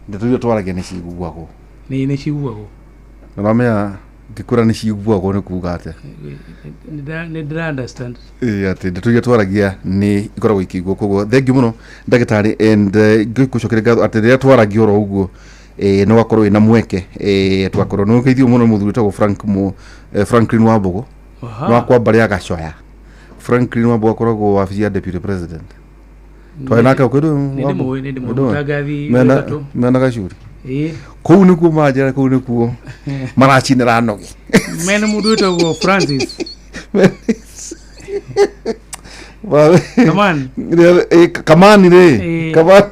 Ndeto iria twaragia nĩ ciguagwo. Nĩ ciguagwo. Na ũramenya ngĩkwĩra nĩ ciguagwo nĩ kuga atĩa? Nĩ ndĩra understand. Ĩĩ, atĩ ndeto iria twaragia nĩ ikoragwo ikĩiguo. Koguo thengiũ mũno ndagĩtarĩ, and ngĩgũcokeria ngatho atĩ rĩrĩa twaragia oro ũguo nĩ wakorwo wĩna mweke twakorwo nĩ ũgeithio mũno mũthuri wĩtagwo Frank Franklin Wambugu. Aha. Nĩ wakwa mbarĩ ya Gacoya. Franklin Wambo akoragwo wabici ya deputy president. Twarĩ nake ũkĩrĩ Nĩ ndĩmũĩ, nĩ ndĩmũĩ, mũtangathi wĩgatũ. Mena gacuri. Ĩĩ. Kũu nĩkuo manjĩra, kũu nĩkuo maracinĩra nogi. Mena mũndũ wĩtagwo Francis. Kamani. Kamani rĩ. Ĩĩ. Kamani.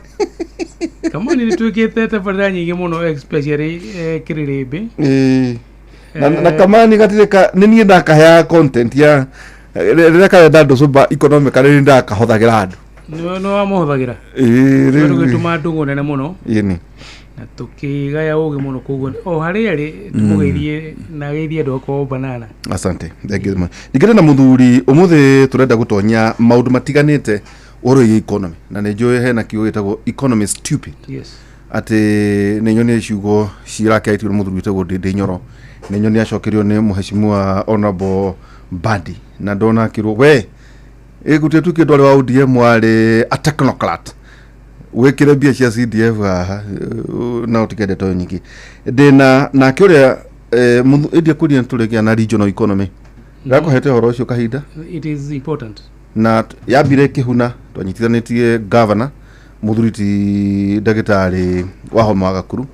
Kamani nĩ twĩkĩte tabarĩra nyingĩ mũno especially kĩrĩrĩmbĩ. Ĩĩ. Na Kamani gatirĩ ka nĩ niĩ ndakaheaga content ya rĩrĩa karenda andũ cũmba economically nĩ ndakahothagĩra andũ. Nĩ wamũhũthagĩra. Ĩĩ, rĩu- Tũgĩtũma ndũng'ũ nene mũno Ĩni. na tũkĩgaya ũgĩ mũno, koguo o harĩa arĩ tũmũgeithie na ageithie andũ akorwo banana. Asante, thank you much. Ningĩ na mũthuri ũmũthĩ tũrenda gũtonya maũndũ matiganĩte ũhoro wĩgiĩ economy, na nĩ njũĩ hena kiugo gĩtagwo economy stupid. Yes. Atĩ nĩ nyonie ciugo cirakĩarĩtio nĩ mũthuri wĩtagwo Ndĩndĩ Nyoro, nĩ nyonie acokerio nĩ mũheshimiwa Honorable Mbadi, na ndona akĩrwo we ĩgũtia tuĩke ndwarĩ wa ODM warĩ a technocrat wĩkĩre mbia cia CDF haha na ũtikende toyo nyingĩ ndĩna nake ũrĩa ĩndia kũria tũrĩgĩa na regional economy ndakũhete ũhoro ũcio kahinda. It is important. Na yambire kĩhuna twanyitithanĩtie governor mũthuri ti ndagĩtarĩ wa homa wa Gakuru.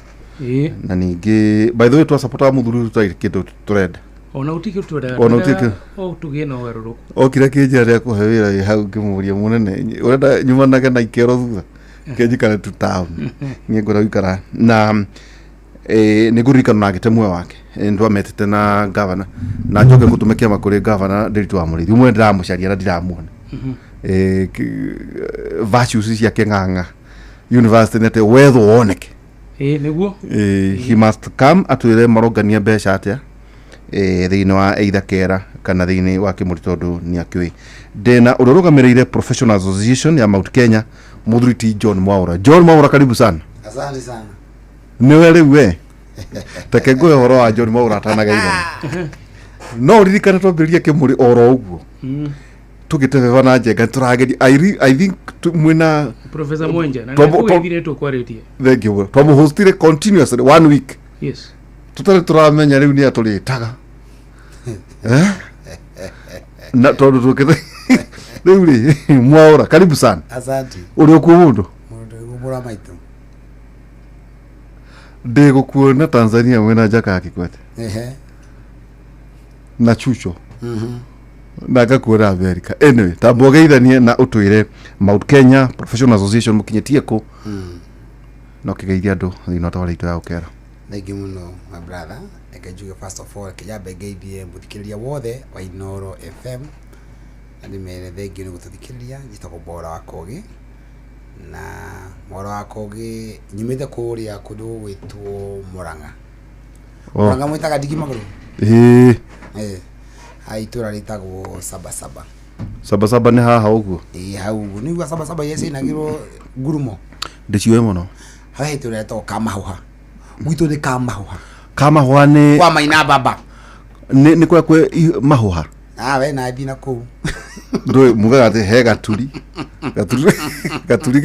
Ĩĩ. Na ningĩ by the way twasapotaga mũthuri ũyũ tũtarĩ kĩndũ tũrenda. Ona gũtirĩ kĩndũ twendaga. Ona gũtirĩ Twendaga kĩndũ. o tũgĩe na ũgarũrũku. Okire kĩnjĩra rĩa kũhe wĩra wĩ hau, ngĩmũria mũnene ũrenda nyumanage na ikero thutha kĩnjikare tu town, niĩ ngwenda gũikara na nĩ ngũririkana na ngĩte muoyo wake. Nĩtwametĩte na gavana na njoke ngũtũme kĩama kũrĩ gavana Ndiritu wa Mũrĩithi ũmwe ndĩramũcaria na ndiramuona. Virtues ciake ng'ang'a university nĩ atĩ wethwo woneke. Ĩĩ, nĩguo. He must come atwĩre marongania mbeca atĩa thĩinĩ wa either kera kana thĩinĩ wa kĩmũrĩ tondũ nĩ akĩũĩ. Ndĩna ũrĩa ũrũgamĩrĩire Professional Association ya Mount Kenya, mũthuri ti John Mwaura. John Mwaura, karibu sana. Asante sana. Nĩwe rĩu we reke ngũhe ũhoro wa John Mwaura atanageithana. No ũririkane twambĩrĩria kĩmũrĩ oro ũguo tũgĩtebeba na njenga tũrageria I think mwĩna Professor Mwenja na nĩakũgeithire tũkwarĩtie. Thank you. Twamũhostire continuously one week. Yes. Tũtarĩ tũramenya rĩu nĩ atũrĩtaga. Eh? Na tondũ tũkĩte rĩu rĩ Mwaura, karibu sana. Asante. Ũrĩ okuo mũndũ? Mũndũ gũbũra maitũ. Ndĩ gũkuona Tanzania mwĩna Jakaya Kikwete Ehe. na Chucho na ngakuona America. Anyway, tamba ũgeithanie na ũtwĩre Mount Kenya Professional Association mũkinyĩtie kũ na ũkĩgeithia andũ thĩinĩ wa tabarĩra itũ ya ũkera. Thank you mũno my brother. Reke njuge first of all, reke nyambe ngeithie mũthikĩrĩria wothe wa Inooro FM na ndĩmere thank you nĩ gũtũthikĩrĩria. Njĩtagwo Mwaũra wa Kogĩ na Mwaũra wa Kogĩ nyumĩte kũrĩa kũndũ gũgwĩtwo Mũrang'a. Oh. Mũrang'a mwĩtaga ndigi magũrũ? Ĩĩ. Ĩĩ. Ha itũra rĩtagwo Sabasaba. Sabasaba nĩ haha ũguo? Ĩĩ, hau ũguo. Nĩ ũigua Sabasaba iria ciainagĩrwo ngurumo? Ndĩciũĩ mũno. Hau he itũra rĩtagwo Kamahũha. Gwitũ nĩ Kamahũha. Kamahũha nĩ Kwa Maina Baba. Nĩ kũrĩa kwĩ mahũha? Ah, we na thiĩ na kũu. Ndũĩ mugaga atĩ he gaturi gaturi gaturi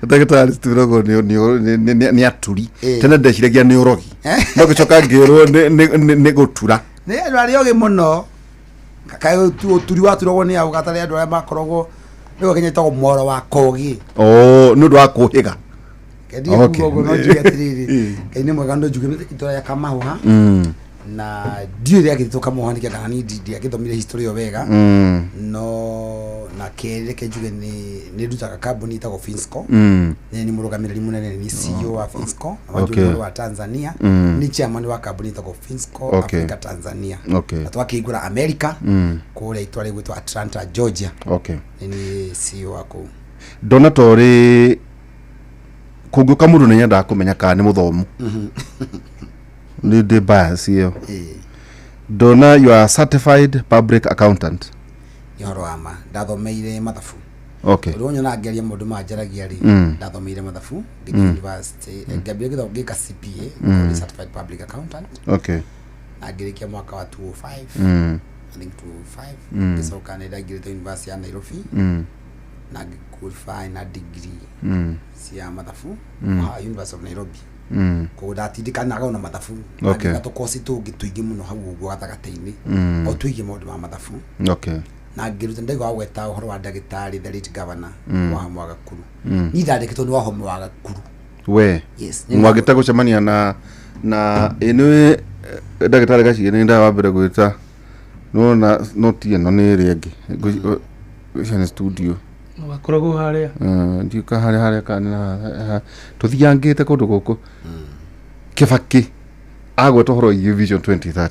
ndagĩtarĩ twĩragwo nĩ aturi. Ĩĩ. Tene ndeciragia nĩ ũrogi no ngĩcoka ngĩrwo nĩ gũtura. Nĩ andũ arĩa ogĩ mũno. Kaĩ ũturi waturagwo nĩ au gatarĩ andũ arĩa makoragwo nĩguo Kenya ĩtagwo mwaro wa Kogĩ. Oh, nĩ ũndũ wa kũhĩga. Kendige kuga ũguo no njuge atĩrĩrĩ, Ngai nĩ mwega no njuge itũra rĩa Kamahũha na ndiũĩ rĩakĩtwo Kamahũha nĩkĩ kana niĩ ndiagĩthomire history ĩyo wega. No na kerĩ reke njuge nĩ ndutaga kambuni ĩtagwo Finsco. Nĩ nĩ mũrũgamĩrĩri mũnene, nĩ CEO wa Finsco na wanjũri wa Tanzania. Nĩ chairman wa kambuni ĩtagwo Finsco Africa Tanzania. Na twakĩhingũra America kũrĩa itũra rĩgwĩtwo Atlanta, Georgia. Nĩ niĩ CEO wa kũu. Ndona ta ũrĩ kũngĩũka mũndũ nĩ nyendaga kũmenya kana nĩ mũthomu. Nĩ ndĩ bias ĩyo. Ndona you are a certified public accountant. Nĩ ũhoro wa ma, ndathomeire mathabu. Ũrĩa ũnyonaga ngĩaria maũndũ maya njaragia rĩ, ndathomeire mathabu ngĩthiĩ university, ngĩambia gĩthomo ngĩka CPA, certified public accountant. Na ngĩrĩkia mwaka wa 205. I think 205. Ngĩcoka nĩ ndaingĩrĩte university ya Nairobi na ngĩ-qualify na degree cia mathabu ha University of Nairobi. Koguo ndatindĩkanaga ona mathabu na ngĩka tũkoci tũngĩ tũingĩ mũno hau ũguo gatagatĩ-inĩ o tũingĩ maũndũ ma mathabu. Na ngĩruta ndaigua gweta ũhoro wa ndagĩtarĩ the late governor wa Wahome wa Gakuru. Niĩ ndandĩkĩtwo nĩ Wahome wa Gakuru. We Yes. Mwagĩte gũcemania na ĩ nĩwe ndagĩtarĩ Gaciĩ nĩ ndawa mbere gwĩta nĩwona no ti ĩno nĩ ĩrĩa ĩngĩ. Icio nĩ studio. Wakoragwo harĩa. Ndiũka harĩa kana tũthiangĩte kũndũ gũkũ Kĩbakĩ agweta ũhoro wĩgiĩ Vision 2030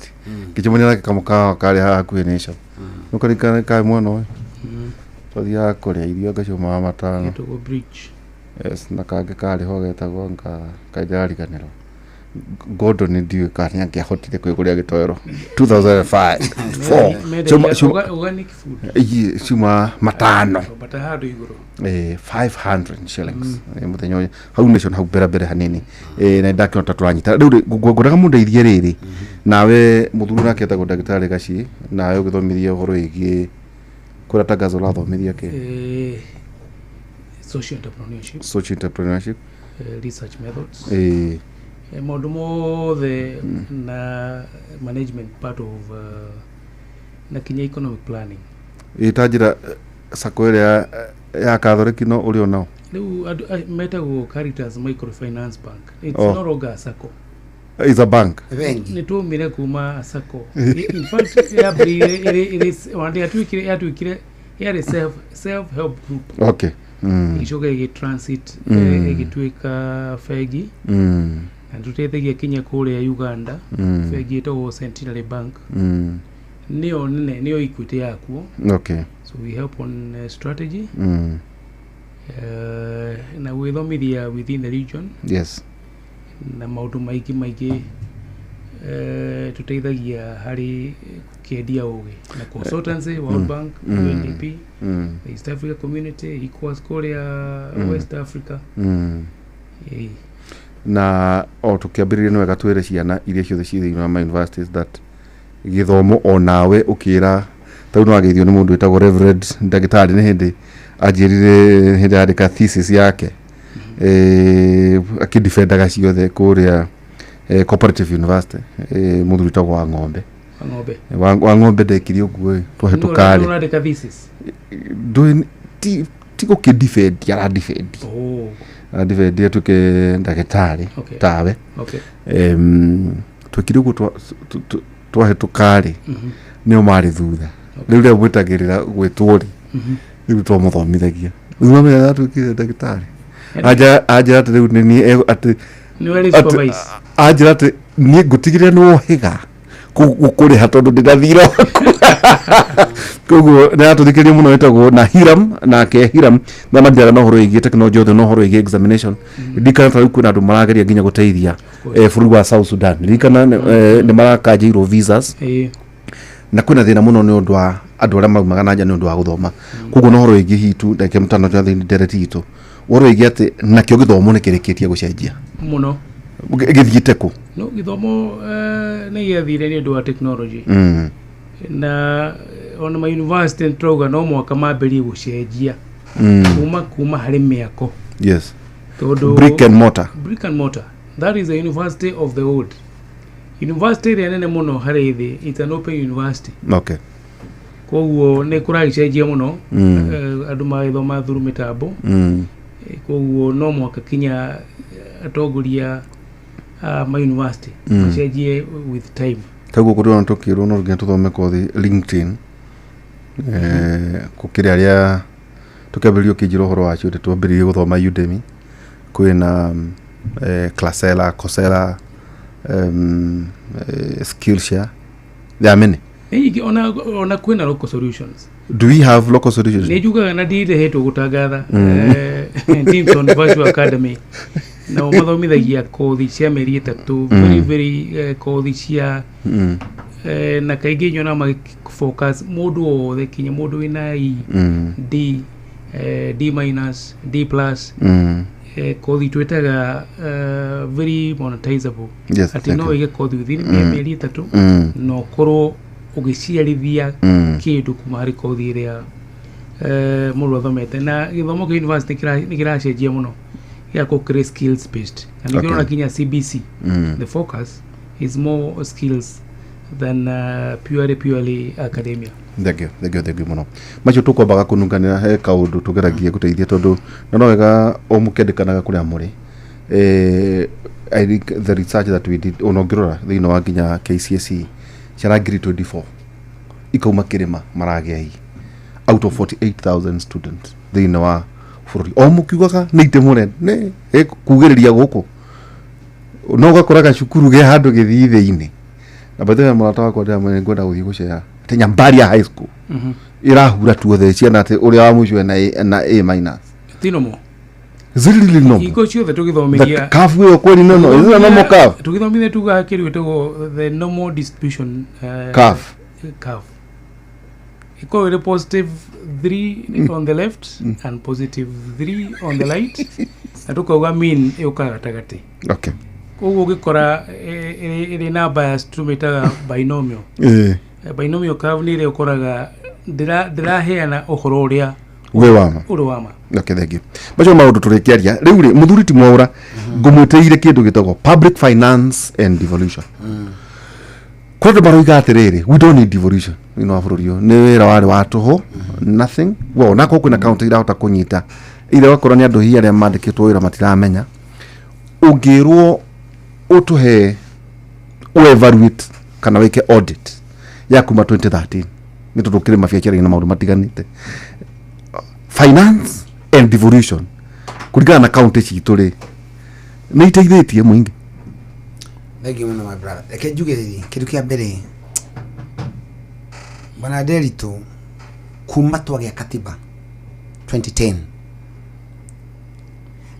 ngĩcemania nake kamũkawa karĩa haha hakuhĩ Nation nũkarikana kaĩ mwena ũyũ twathiaga kũrĩa irio ngaciumaga matano. Gĩtagwo Bridge. Yes, na kangĩ karĩ ho getagwo nga kaindĩrariganĩrwo Gordon ndiũĩ kana nĩangĩahotire kwĩgũrĩra gĩtoero 2005. Mendagia organic food. Iye, ciuma matano. Bata handũ igũrũ. 500 shillings. Mũthenya ũyũ hau Nation hau mbere mbere hanini. Na ndakĩona ta tũranyita rĩu rĩ, ngwendaga mũndeithie rĩrĩ nawe mũthuri nake etagwo ndagĩtarĩ Gaciĩ nawe ũgĩthomithia ũhoro wĩgiĩ kũrĩa Tangazo ũrathomithia kĩ? Social entrepreneurship. Social entrepreneurship. Research methods. Maũndũ mothe na management part of na kinya economic planning. Ĩ ta njĩra sacco ĩrĩa ya Catholic no ũrĩ onao? Rĩu andũ metagwo Caritas Microfinance Bank. It's no longer a sacco. Is a bank. Nĩ twaumire kuma sacco. In fact, yambĩrĩirie ĩrĩ one day yatuĩkire yarĩ self help group. Ĩgĩcoka ĩgĩ transit ĩgĩtuĩka bengi. Na tũteithagia kinya kũrĩa Uganda. Bengi ĩtagwo Centenary Bank. Nĩyo nene, nĩyo Equity yakuo. So we help on strategy na gwĩthomithia within the region. Na maũndũ maingĩ maingĩ tũteithagia harĩ kĩendia ũgĩ na consultancy, World Bank, UNDP, the East Africa Community, ECOWAS kũrĩa West Africa. Ĩĩ. Na o tũkĩambĩrĩria nĩ wega twĩre ciana iria ciothe ciĩ thĩinĩ wa ma universities that gĩthomo onawe ũkĩra ta rĩu nĩwageithio nĩ mũndũ wĩtagwo Reverend ndagĩtarĩ nĩ hĩndĩ anjĩrire hĩndĩ arandĩka thesis yake akĩdefendaga ciothe kũrĩa Cooperative University, mũthuri wĩtagwo wa ng'ombe. Wa ng'ombe. Wa ng'ombe ndekire ũguo ĩ twahĩtũka rĩ. Ũrandĩka thesis? Ndũĩ ti gũkĩdefend aradefend. Aradefend atuĩke ndagĩtarĩ tawe. Twekire ũguo twahĩtũka rĩ nĩo marĩ thutha rĩu rĩrĩa mwĩtagĩrĩra gwĩtwo rĩ rĩu twamũthomithagia rĩu mamenya atuĩkire ndagĩtarĩ anjĩra atĩ rĩu nĩ niĩ atĩ Nĩwe rĩ supervise. Anjĩra atĩ niĩ ngũtigĩrĩra nĩ wohĩga gũkũrĩha tondũ ndĩna thirĩ waku koguo nĩ aratũthikĩrĩria mũno wĩtagwo na Hiram nake Hiram na mathiaga na ũhoro wĩgiĩ technology othe na ũhoro wĩgiĩ examination ririkana ta rĩu kwĩna andũ marageria nginya gũteithia bũrũri wa South Sudan ririkana nĩ marakanjĩirwo visas na kwĩna thĩna mũno nĩ ũndũ wa andũ arĩa maumaga na nja nĩ ũndũ wa gũthoma koguo na ũhoro wĩgiĩ hitu ndagĩka mĩtano tũrathiĩ ndereti itũ ũhoro wĩgiĩ atĩ nakĩo gĩthomo nĩ kĩrĩkĩtie gũcenjia. Mũno. Gĩthiĩte kũ? No gĩthomo nĩ gĩathire nĩ ũndũ wa technology. Na ona ma university nĩ tũrauga no mũhaka mambĩrie gũcenjia kuma harĩ mĩako. Tondũ Brick and mortar. Brick and mortar, that is the university of the old. University ĩrĩa nene mũno harĩ thĩ, it's an open university. Koguo nĩ kũragĩcenjia mũno. Andũ magĩthoma through mĩtambo. Koguo no mũhaka kinya atongoria a ma university macenjie with time. Koguo kũrĩ tũkĩrwo no nginya tũthome kothi LinkedIn gũkĩrĩ arĩa tũkĩambĩrĩria ũkĩnjĩra ũhoro wacio nĩ twambĩrĩirie gũthoma Udemy kwĩna Classera, Coursera, Skillshare, there are many. Nĩ nyingĩ ona kwĩna local solutions. Do we have local solutions? Nĩ njugaga na ndirĩhĩtwo gũtangatha Timson Virtual Academy nao mathomithagia kothi cia mĩeri 3 very very kothi cia na kaingĩ nyonaga magĩ focus mũndũ wothe kinya mũndũ wĩna E, D, D minus, D plus, kothi twĩtaga very monetizable atĩ Thank no you. wĩige kothi within mĩeri 3 na ũkorwo ũgĩciarithia kĩndũ kuma harĩ kothi ĩrĩa mũndũ athomete na gĩthomo kĩa university nĩ kĩracenjia mũno gĩgakorwo kĩrĩ skills based na nĩkĩo ũrona kinya CBC the focus is more skills than purely academia. Thengio, thengio, thengio mũno. Macio tũkwambaga kũnunganĩra he kaũndũ tũgeragie gũteithia tondũ na no wega o mũkĩandĩkanaga kũrĩa mũrĩ. I think the research that we did ona ũngĩrora thĩinĩ wa nginya KCSE ciana ngiri 24 ikauma kĩrĩma maragĩa I out of 48,000 students thĩinĩ wa bũrũri o mũkiugaga nĩ itĩ nĩ kugĩrĩria gũkũ no ũgakora gacukuru ge handũ gĩthii thĩinĩ na by the way mũrata wakwa ndĩramwĩra ngwenda gũthiĩ gũcera atĩ Nyambaria High School ĩrahura tuothe ciana atĩ ũrĩa wa mũico ena A, na A minus. Ti normal. Is it really normal? Hingo ciothe tũgĩthomithia The curve ĩyo kweli no no is it a normal curve? Tũgĩthomithia tugaga kĩndũ gĩtagwo the normal distribution Curve. Curve ĩkoragwo ĩrĩ positive 3 on the left and positive 3 on the right, na tũkauga mean ĩũkaga gatagatĩ. Koguo ũngĩkora ĩrĩ na bias, tũmĩtaga binomial. Binomial curve nĩ ĩrĩa ũkoraga ndĩraheana ũhoro ũrĩa wĩ wama. Ũrĩ wama. Okay, thank you. Macio maũndũ tũrĩkĩaria rĩu rĩ mũthuri ti Mwaũra ngũmwĩtĩire kĩndũ gĩtagwo public finance and devolution. Kũrĩ andũ maroiga atĩrĩrĩ, we don't need devolution thĩinĩ wa bũrũri ũyũ, nĩ wĩra warĩ wa tũhũ, nothing. Well, onakorwo kwĩna county irahota kũnyita ira ũgakora nĩ andũ hihi arĩa mandĩkĩtwo wĩra matiramenya. Ũngĩrwo ũtũhe evaluate kana wĩke audit ya kuma 2013 nĩ tondũ kĩrĩ mabiacara-inĩ na maũndũ matiganĩte, finance and devolution kũringana na county citũ rĩ, nĩ iteithĩtie mũingĩ? Thank you mũno, my brother. Reke njuge rĩrĩ, kĩndũ kĩa mbere, bwana Nderitu, kuma twagĩa katiba 2010,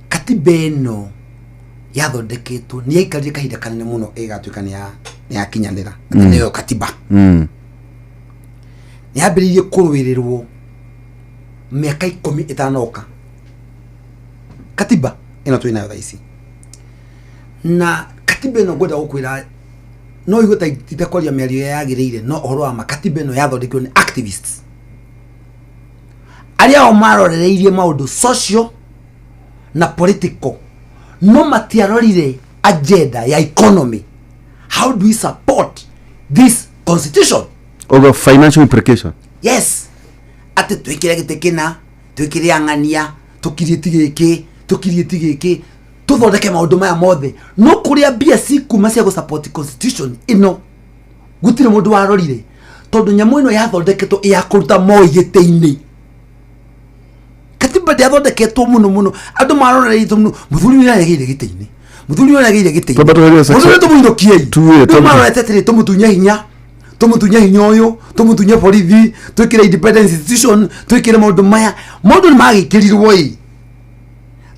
katiba ĩno yathondeketwo nĩ yaikarire kahinda kanene mũno ĩgatuĩka nĩ yakinyanĩra atĩ nĩyo katiba. Nĩ yambĩrĩirie kũrũĩrĩrwo mĩaka 10 ĩtanoka katiba ĩno twĩ nayo thaa ici. Na katiba ĩno, ngwenda gũkwĩra, no igue ta itekwaria mĩario ĩrĩa yagĩrĩire, no ũhoro wa ma, katiba ĩno yathondekirwo nĩ activists arĩa o marorereirie maũndũ social na political, no matiarorire agenda ya economy. How do we support this constitution? Ũguo financial implication. Yes, atĩ twĩkĩre gĩtĩ kĩna, twĩkĩre ang'ania, tũkiriĩti gĩkĩ, tũkiriĩti gĩkĩ, tũthondeke maũndũ maya mothe, no kũrĩa mbia cikuma cia gũsupport constitution ĩno gũtirĩ mũndũ warorire, tondũ nyamũ ĩno yathondeketwo ya kũruta Moi gĩtĩ-inĩ. Katiba ndĩathondeketwo mũno mũno andũ marorereirie mũno mũthuri ũyũ aregĩire gĩtĩ-inĩ, mũthuri ũyũ aregĩire gĩtĩ-inĩ. Twamba tweherie section- Mũthuri ũyũ tũmũinũkiei. Tuwe, Rĩu marorete atĩrĩ, tũmũtunye hinya, tũmũtunye hinya ũyũ, tũmũtunye borithi, twĩkĩre independent institution, twĩkĩre maũndũ maya. Maũndũ nĩ magĩkĩrirwo ĩ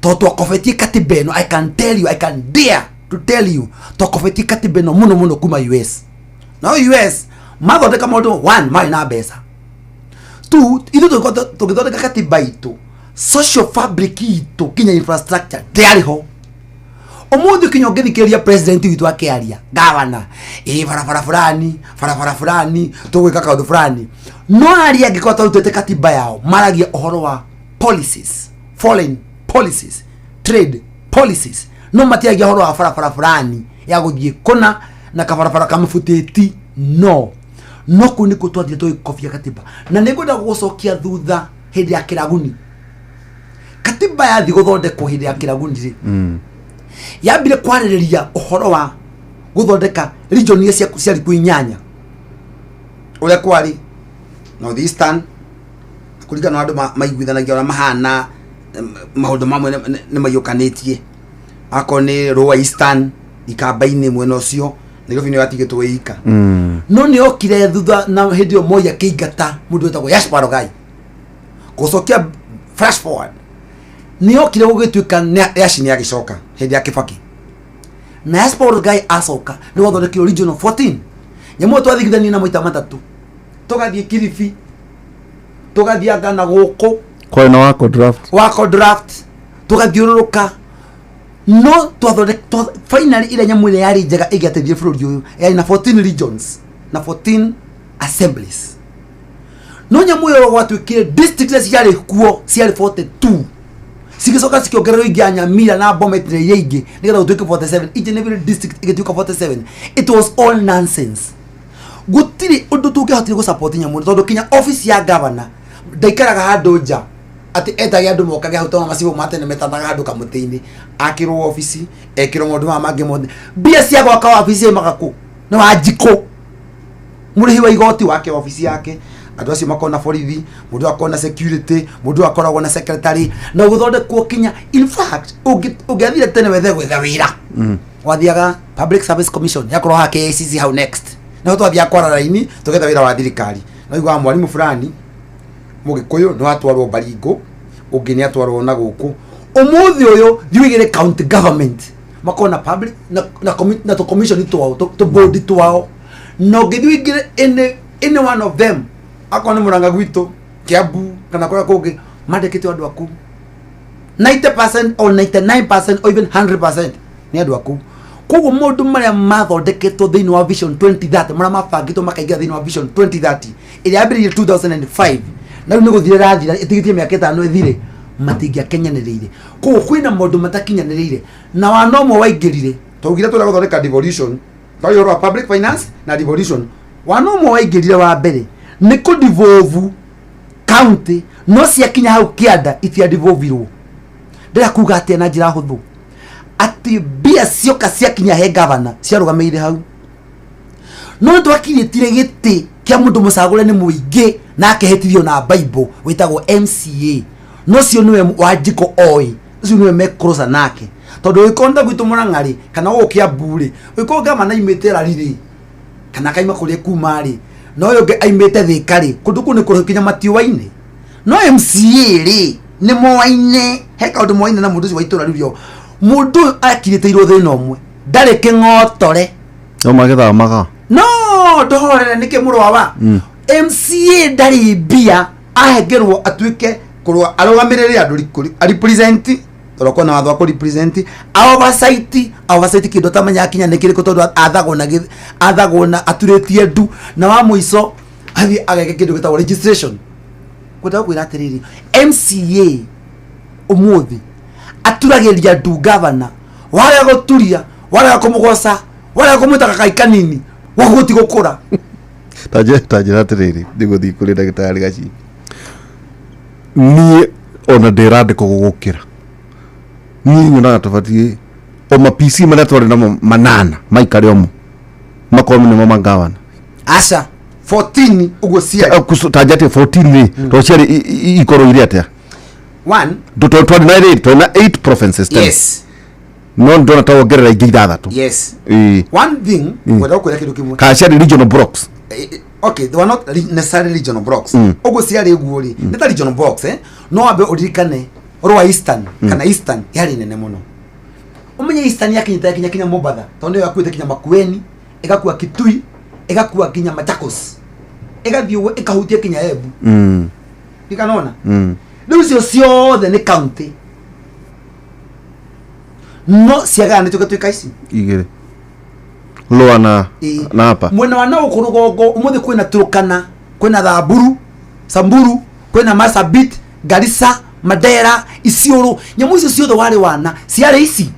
tondũ twakobetie katiba ĩno. I can tell you, I can dare to tell you, twakobetie katiba ĩno mũno mũno kuma US. No US mathondeka maũndũ, one, marĩ na mbeca. Two, ithuĩ tũgĩthondeka katiba itũ, social fabric itũ kinya infrastructure ndĩarĩ ho. Ũmũthĩ kinya ũngĩthikĩrĩria president witũ akĩaria, gavana ĩ barabara fulani, barabara fulani, tũgwĩka kaũndũ fulani, no aria angĩkorwo twarutĩte katiba yao maragia ũhoro wa policies, foreign policies, trade policies, no matiaragia ũhoro wa barabara fulani ya gũthiĩ kũna na kabarabara kamũbutĩti. No kũu nĩkuo twathire tũgĩkobia katiba, na nĩ ngwenda gũgũcokia thutha hĩndĩ ya kĩraguni. Katiba yathi gũthondekwo hĩndĩ ya kĩraguni rĩ, yambire kwarĩrĩria ũhoro wa gũthondeka region iria ciarĩ kuo inyanya, ũrĩa kwarĩ North Eastern, kũringana na andũ maiguithanagia ũrĩa mahana, maũndũ mamwe nĩ maiyũkanĩtie, akorwo nĩ Lower Eastern, Ikamba-inĩ mwena ũcio, Nairobi nĩyo yatigĩtwo ĩika. No nĩ yokire thutha na hĩndĩ ĩyo Moi akĩingata mũndũ wĩtagwo Jasper Rogai. Gũcokia flash forward, nĩ yokire gũgĩtuĩka Yashi nĩ agĩcoka hĩndĩ ya Kibaki, na Jasper Rogai acoka nĩ gwathondekirwo regional 14. Nyamũ ĩyo twathigithania na maita matatũ, tũgathiĩ Kilifi, tũgathiĩ anga na gũkũ. Kwarĩ na wako draft. Wako draft, tũgathiũrũrũka, no twathondek finally ĩrĩa nyamũ ĩrĩa yarĩ njega ĩngĩateithire bũrũri ũyũ yarĩ na 14 regions na 14 assemblies. No nyamũ ĩyo gwatuĩkire district iria ciarĩ kuo ciarĩ 42, cigĩcoka cikĩongererwo ingĩ ya Nyamira na Bomet na iria ingĩ nĩgetha gũtuĩke 47. Each and every district ĩgĩtuĩka 47. It was all nonsense. Gũtirĩ ũndũ tũngĩahotire gũ-support nyamũ ĩno, tondũ kinya office ya governor ndaikaraga handũ nja atĩ etage andũ mokage hau tondũ macibũ ma tene metanaga handũ kamũtĩ-inĩ. Akĩrwo obici, ekĩrwo maũndũ maya mangĩ mothe. Mbia cia gwaka wabici ciaumaga kũ? Nĩ Wanjikũ, mũrĩhi wa igoti wake wabici yake. Andũ acio makoragwo na borithi, mũndũ akoragwo na security, mũndũ akoragwo na secretary, na gũthondekwo kinya. In fact, ũngĩathire tene wethe gwetha wĩra, wathiaga Public Service Commission, yakorwo haha KICC hau next, niho twathiaga kwara raini tũgetha wĩra wa thirikari. No iguaga mwarimũ fulani Mũgĩkũyũ nĩ watwarwo Baringo, ũngĩ nĩ atwarwo na gũkũ. Ũmũthĩ ũyũ thiĩ ũigĩre county government, makorwo na public na tũ commission twao, tũ board twao, na ũngĩthiĩ ũingĩre any one of them, akorwo nĩ Mũrang'a gwitũ, Kiambu kana kũrĩa kũngĩ, mandĩkĩte andũ aku 90% or 99% or even 100% nĩ andũ aku. Koguo maũndũ marĩa mathondeketwo thĩinĩ wa Vision 2030, marĩa mabangĩtwo makaingĩra thĩinĩ wa Vision 2030 ĩrĩa yambĩrĩirie 2005 na rĩu nĩ gũthira ĩrathira, ĩtigĩtie mĩaka 5 ĩthire, matingĩakinyanĩrĩire. Koguo kwĩna maũndũ matakinyanĩrĩire na wana ũmwe waingĩrire, twaugire tũrĩa gũthondeka devolution, twaria ũhoro wa public finance na devolution. Wana ũmwe waingĩrire wa mbere nĩ kũ devolve county, no ciakinya hau kĩanda itiadevolvirwo. Ndĩrenda kuga atĩa na njĩra hũthũ? Atĩ mbia cioka ciakinya he gavana ciarũgamĩire hau, no nĩ twakirĩtire gĩtĩ kĩa mũndũ mũcagũre nĩ mũingĩ na akehĩtithio na Bible wĩtagwo MCA, no cio nĩwe Wanjikũ oĩ, ũcio nĩwe mekũrũca nake, tondũ ũngĩkorwo nĩ ta gwitũ Mũrang'a rĩ, kana gũkũ Kiambu rĩ, ũngĩkorwo gavana aimĩte Rari rĩ, kana akaima kũrĩa kuma rĩ, na ũyũ ũngĩ aimĩte Thĩka rĩ, kũndũ kũu nĩ kũraihu kinya matiũaine. No MCA rĩ, nĩ moaine, he kaũndũ moaine na mũndũ ũcio wa itũra rĩu rĩao. Mũndũ ũyũ akirĩtĩirwo thĩna ũmwe, ndarĩ kĩng'otore. No magĩthamaga. No ndũhorere nĩkĩ mũrũ wa MCA ndarĩ mbia ahengerwo atuĩke kũrũa arũgamĩrĩre andũ a represent, tondũ kwĩna watho wa kũ represent, a oversight, a oversight kĩndũ atamenyaga kinya nĩ kĩrĩkũ, tondũ athagwo na athagwo na aturĩtie ndu, na wa mũico athiĩ ageke kĩndũ gĩtagwo registration. Kwenda kwĩra atĩrĩrĩ, MCA ũmũthĩ aturagĩria ndu gavana, warega gũturia, warega kũmũgoca, warega kũmwĩta kakai kanini, waguo ti gũkũra. Ta njĩra atĩrĩrĩ, nĩgũthiĩ kũrĩ ndagĩtarĩ Gaci. Niĩ ona ndĩrandĩkwo gũgũkĩra, niĩ nyonaga tũbatiĩ o ma PC marĩa twarĩ namo manana maikare omo, makorwo nĩmo magavana. Aca, 14 ũguo ciarĩ. Ta njatĩ 14 rĩ, tondũ ciarĩ ikorwo irĩ atĩa? One. Twarĩ na rĩ, twarĩ na 8 provinces tene. Yes. No ndona ta wongerera ingĩ ithathatũ. Yes. Ĩĩ. One thing, ngwenda gũkwĩra kĩndũ kĩmwe. Kana ciarĩ regional blocks? Okay, they were not necessarily regional blocks. Ũguo ciarĩ ũguo rĩ, nĩ ta regional blocks, eh? No wambe ũririkane ũhoro wa Eastern, kana Eastern yarĩ nene mũno. Ũmenye Eastern yakinyĩte yakinya kinya Mombatha, tondũ nĩyo yakuĩte kinya Makueni, ĩgakua Kitui, ĩgakua kinya Machakos, ĩgathiĩ ũguo ĩkahutia kinya Embu. Ndikanona. Rĩu icio ciothe nĩ county, no ciagayanĩtio igatuĩka ici igĩrĩ, lower na Ĩĩ. na upper. Mwena wa na gũkũ rũgongo ũmũthĩ kwĩna Turkana, kwĩna Thamburu, Samburu, kwĩna Marsabit, Garissa, Mandera, Isiolo. Nyamũ icio ciothe warĩ wana ciarĩ ici.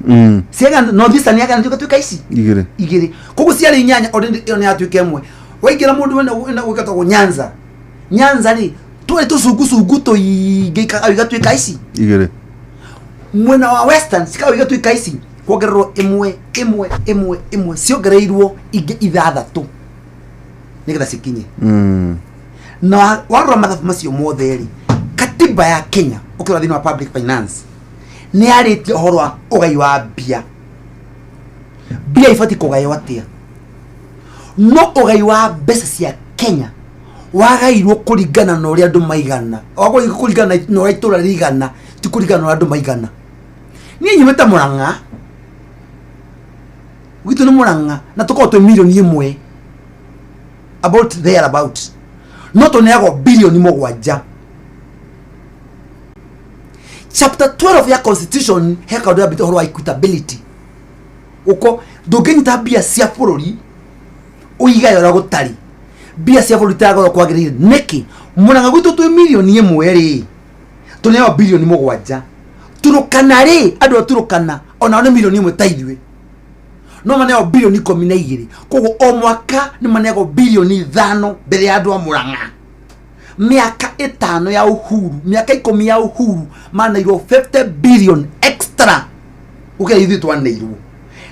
Ciaga North Eastern yagayanĩtio igatuĩka ici igĩrĩ. Igĩrĩ, koguo ciarĩ inyanya, already ĩyo nĩ yatuĩka ĩmwe. Waingĩra mũndũ wena gwĩkatagwo Nyanza, Nyanza rĩ, twarĩ tũcungucungu tũingĩ, igatuĩka ici igĩrĩ. Mwena wa Western cikagwo igatuĩka ici, kuongererwo ĩmwe ĩmwe ĩmwe ĩmwe, ciongereirwo ingĩ ithathatũ nĩgetha cikinye. Na warora mathabu macio mothe rĩ, katiba ya Kenya ũkĩrora thĩinĩ wa public finance nĩ yarĩtie ũhoro wa ũgai wa mbia, mbia ibatiĩ kũgaywo atĩa. No ũgai wa mbeca cia Kenya wagairwo kũringana na ũrĩa andũ maigana, wagairwo kũringana na ũrĩa itũra rĩigana, ti kũringana na ũrĩa andũ maigana. Niĩ nyumĩte Mũrang'a, gwitũ nĩ Mũrang'a, na tũkoragwo twĩ mirioni 1 about there about, no tũneagwo birioni 7. Chapter 12 ya constitution he kaũndũ yambĩte ũhoro wa equitability, uko ndũngĩnyita mbia cia bũrũri ũigae ũrĩa gũtarĩ. Mbia cia bũrũri itaragorwo kwagĩrĩire nĩkĩ? Mũrang'a gwitũ twĩ mirioni 1 rĩ, tũneo birioni 7. Turukana rĩ, andũ a Turukana onao nĩ mirioni 1 ta ithuĩ, No maneagwo bilioni 12. Koguo o mwaka nĩ maneagwo bilioni 5 mbere ya andũ a Murang'a. Mĩaka 5 ya uhuru, mĩaka 10 ya uhuru, maneirwo 50 billion extra gũkĩra ithuĩ twaneirwo.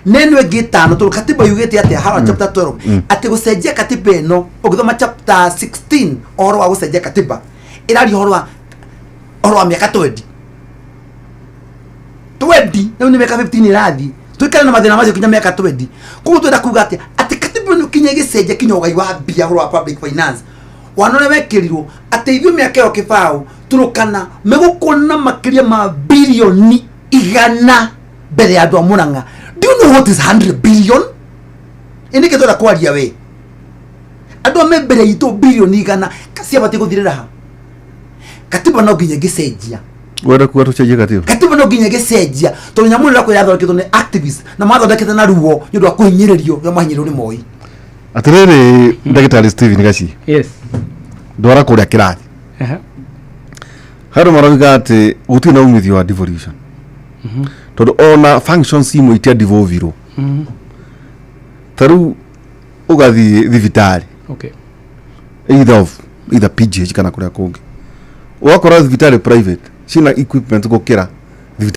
Neno ĩngĩ 5, tondũ katiba yugĩte atĩa haha chapter 12 atĩ gũcenjia katiba ĩno, ũngĩthoma chapter 16 ũhoro wa gũcenjia katiba, ĩraria ũhoro wa mĩaka 20 20. Rĩu nĩ mĩaka 15 ĩrathiĩ, tũikare na mathĩna macio kinya mĩaka 20. Koguo twenda kuga atĩa? Atĩ katiba ĩno kinya ĩgĩcenjia kinya ũgai wa mbia, ũhoro wa public finance wana ũrĩa wekĩrirwo, atĩ ithuĩ mĩaka ĩyo kĩbaũ Turukana megũkuona makĩria ma bilioni 100 mbere ya andũ a Murang'a. Do you know what is 100 billion? Ĩ nĩkĩ twenda kwaria we andũ a me mbere itũ bilioni 100 ciabatiĩ gũthirĩra ha? Katiba no nginya ĩngĩcenjia. Wenda kuga tũcenjie katiba? Katiba no nginya ĩgĩcenjia, tondũ nyamũ ĩno ĩrakorwo yathondeketwo nĩ activist na mathondekete na ruo nĩ ũndũ wa kũhinyĩrĩrio rĩrĩa mahinyĩrĩrio nĩ Moi. Atĩrĩrĩ, ndagĩtarĩ Stephen Gaci. Yes. Ndwara kũrĩa kĩrathi. Handũ marauga atĩ gũtirĩ na umithio wa devolution, tondũ ona functions imwe itia devolvirwo. Ta rĩu ũgathiĩ thibitarĩ, either of either PGH kana kũrĩa kũngĩ, ũgakora thibitarĩ private ciĩna equipment gũkĩra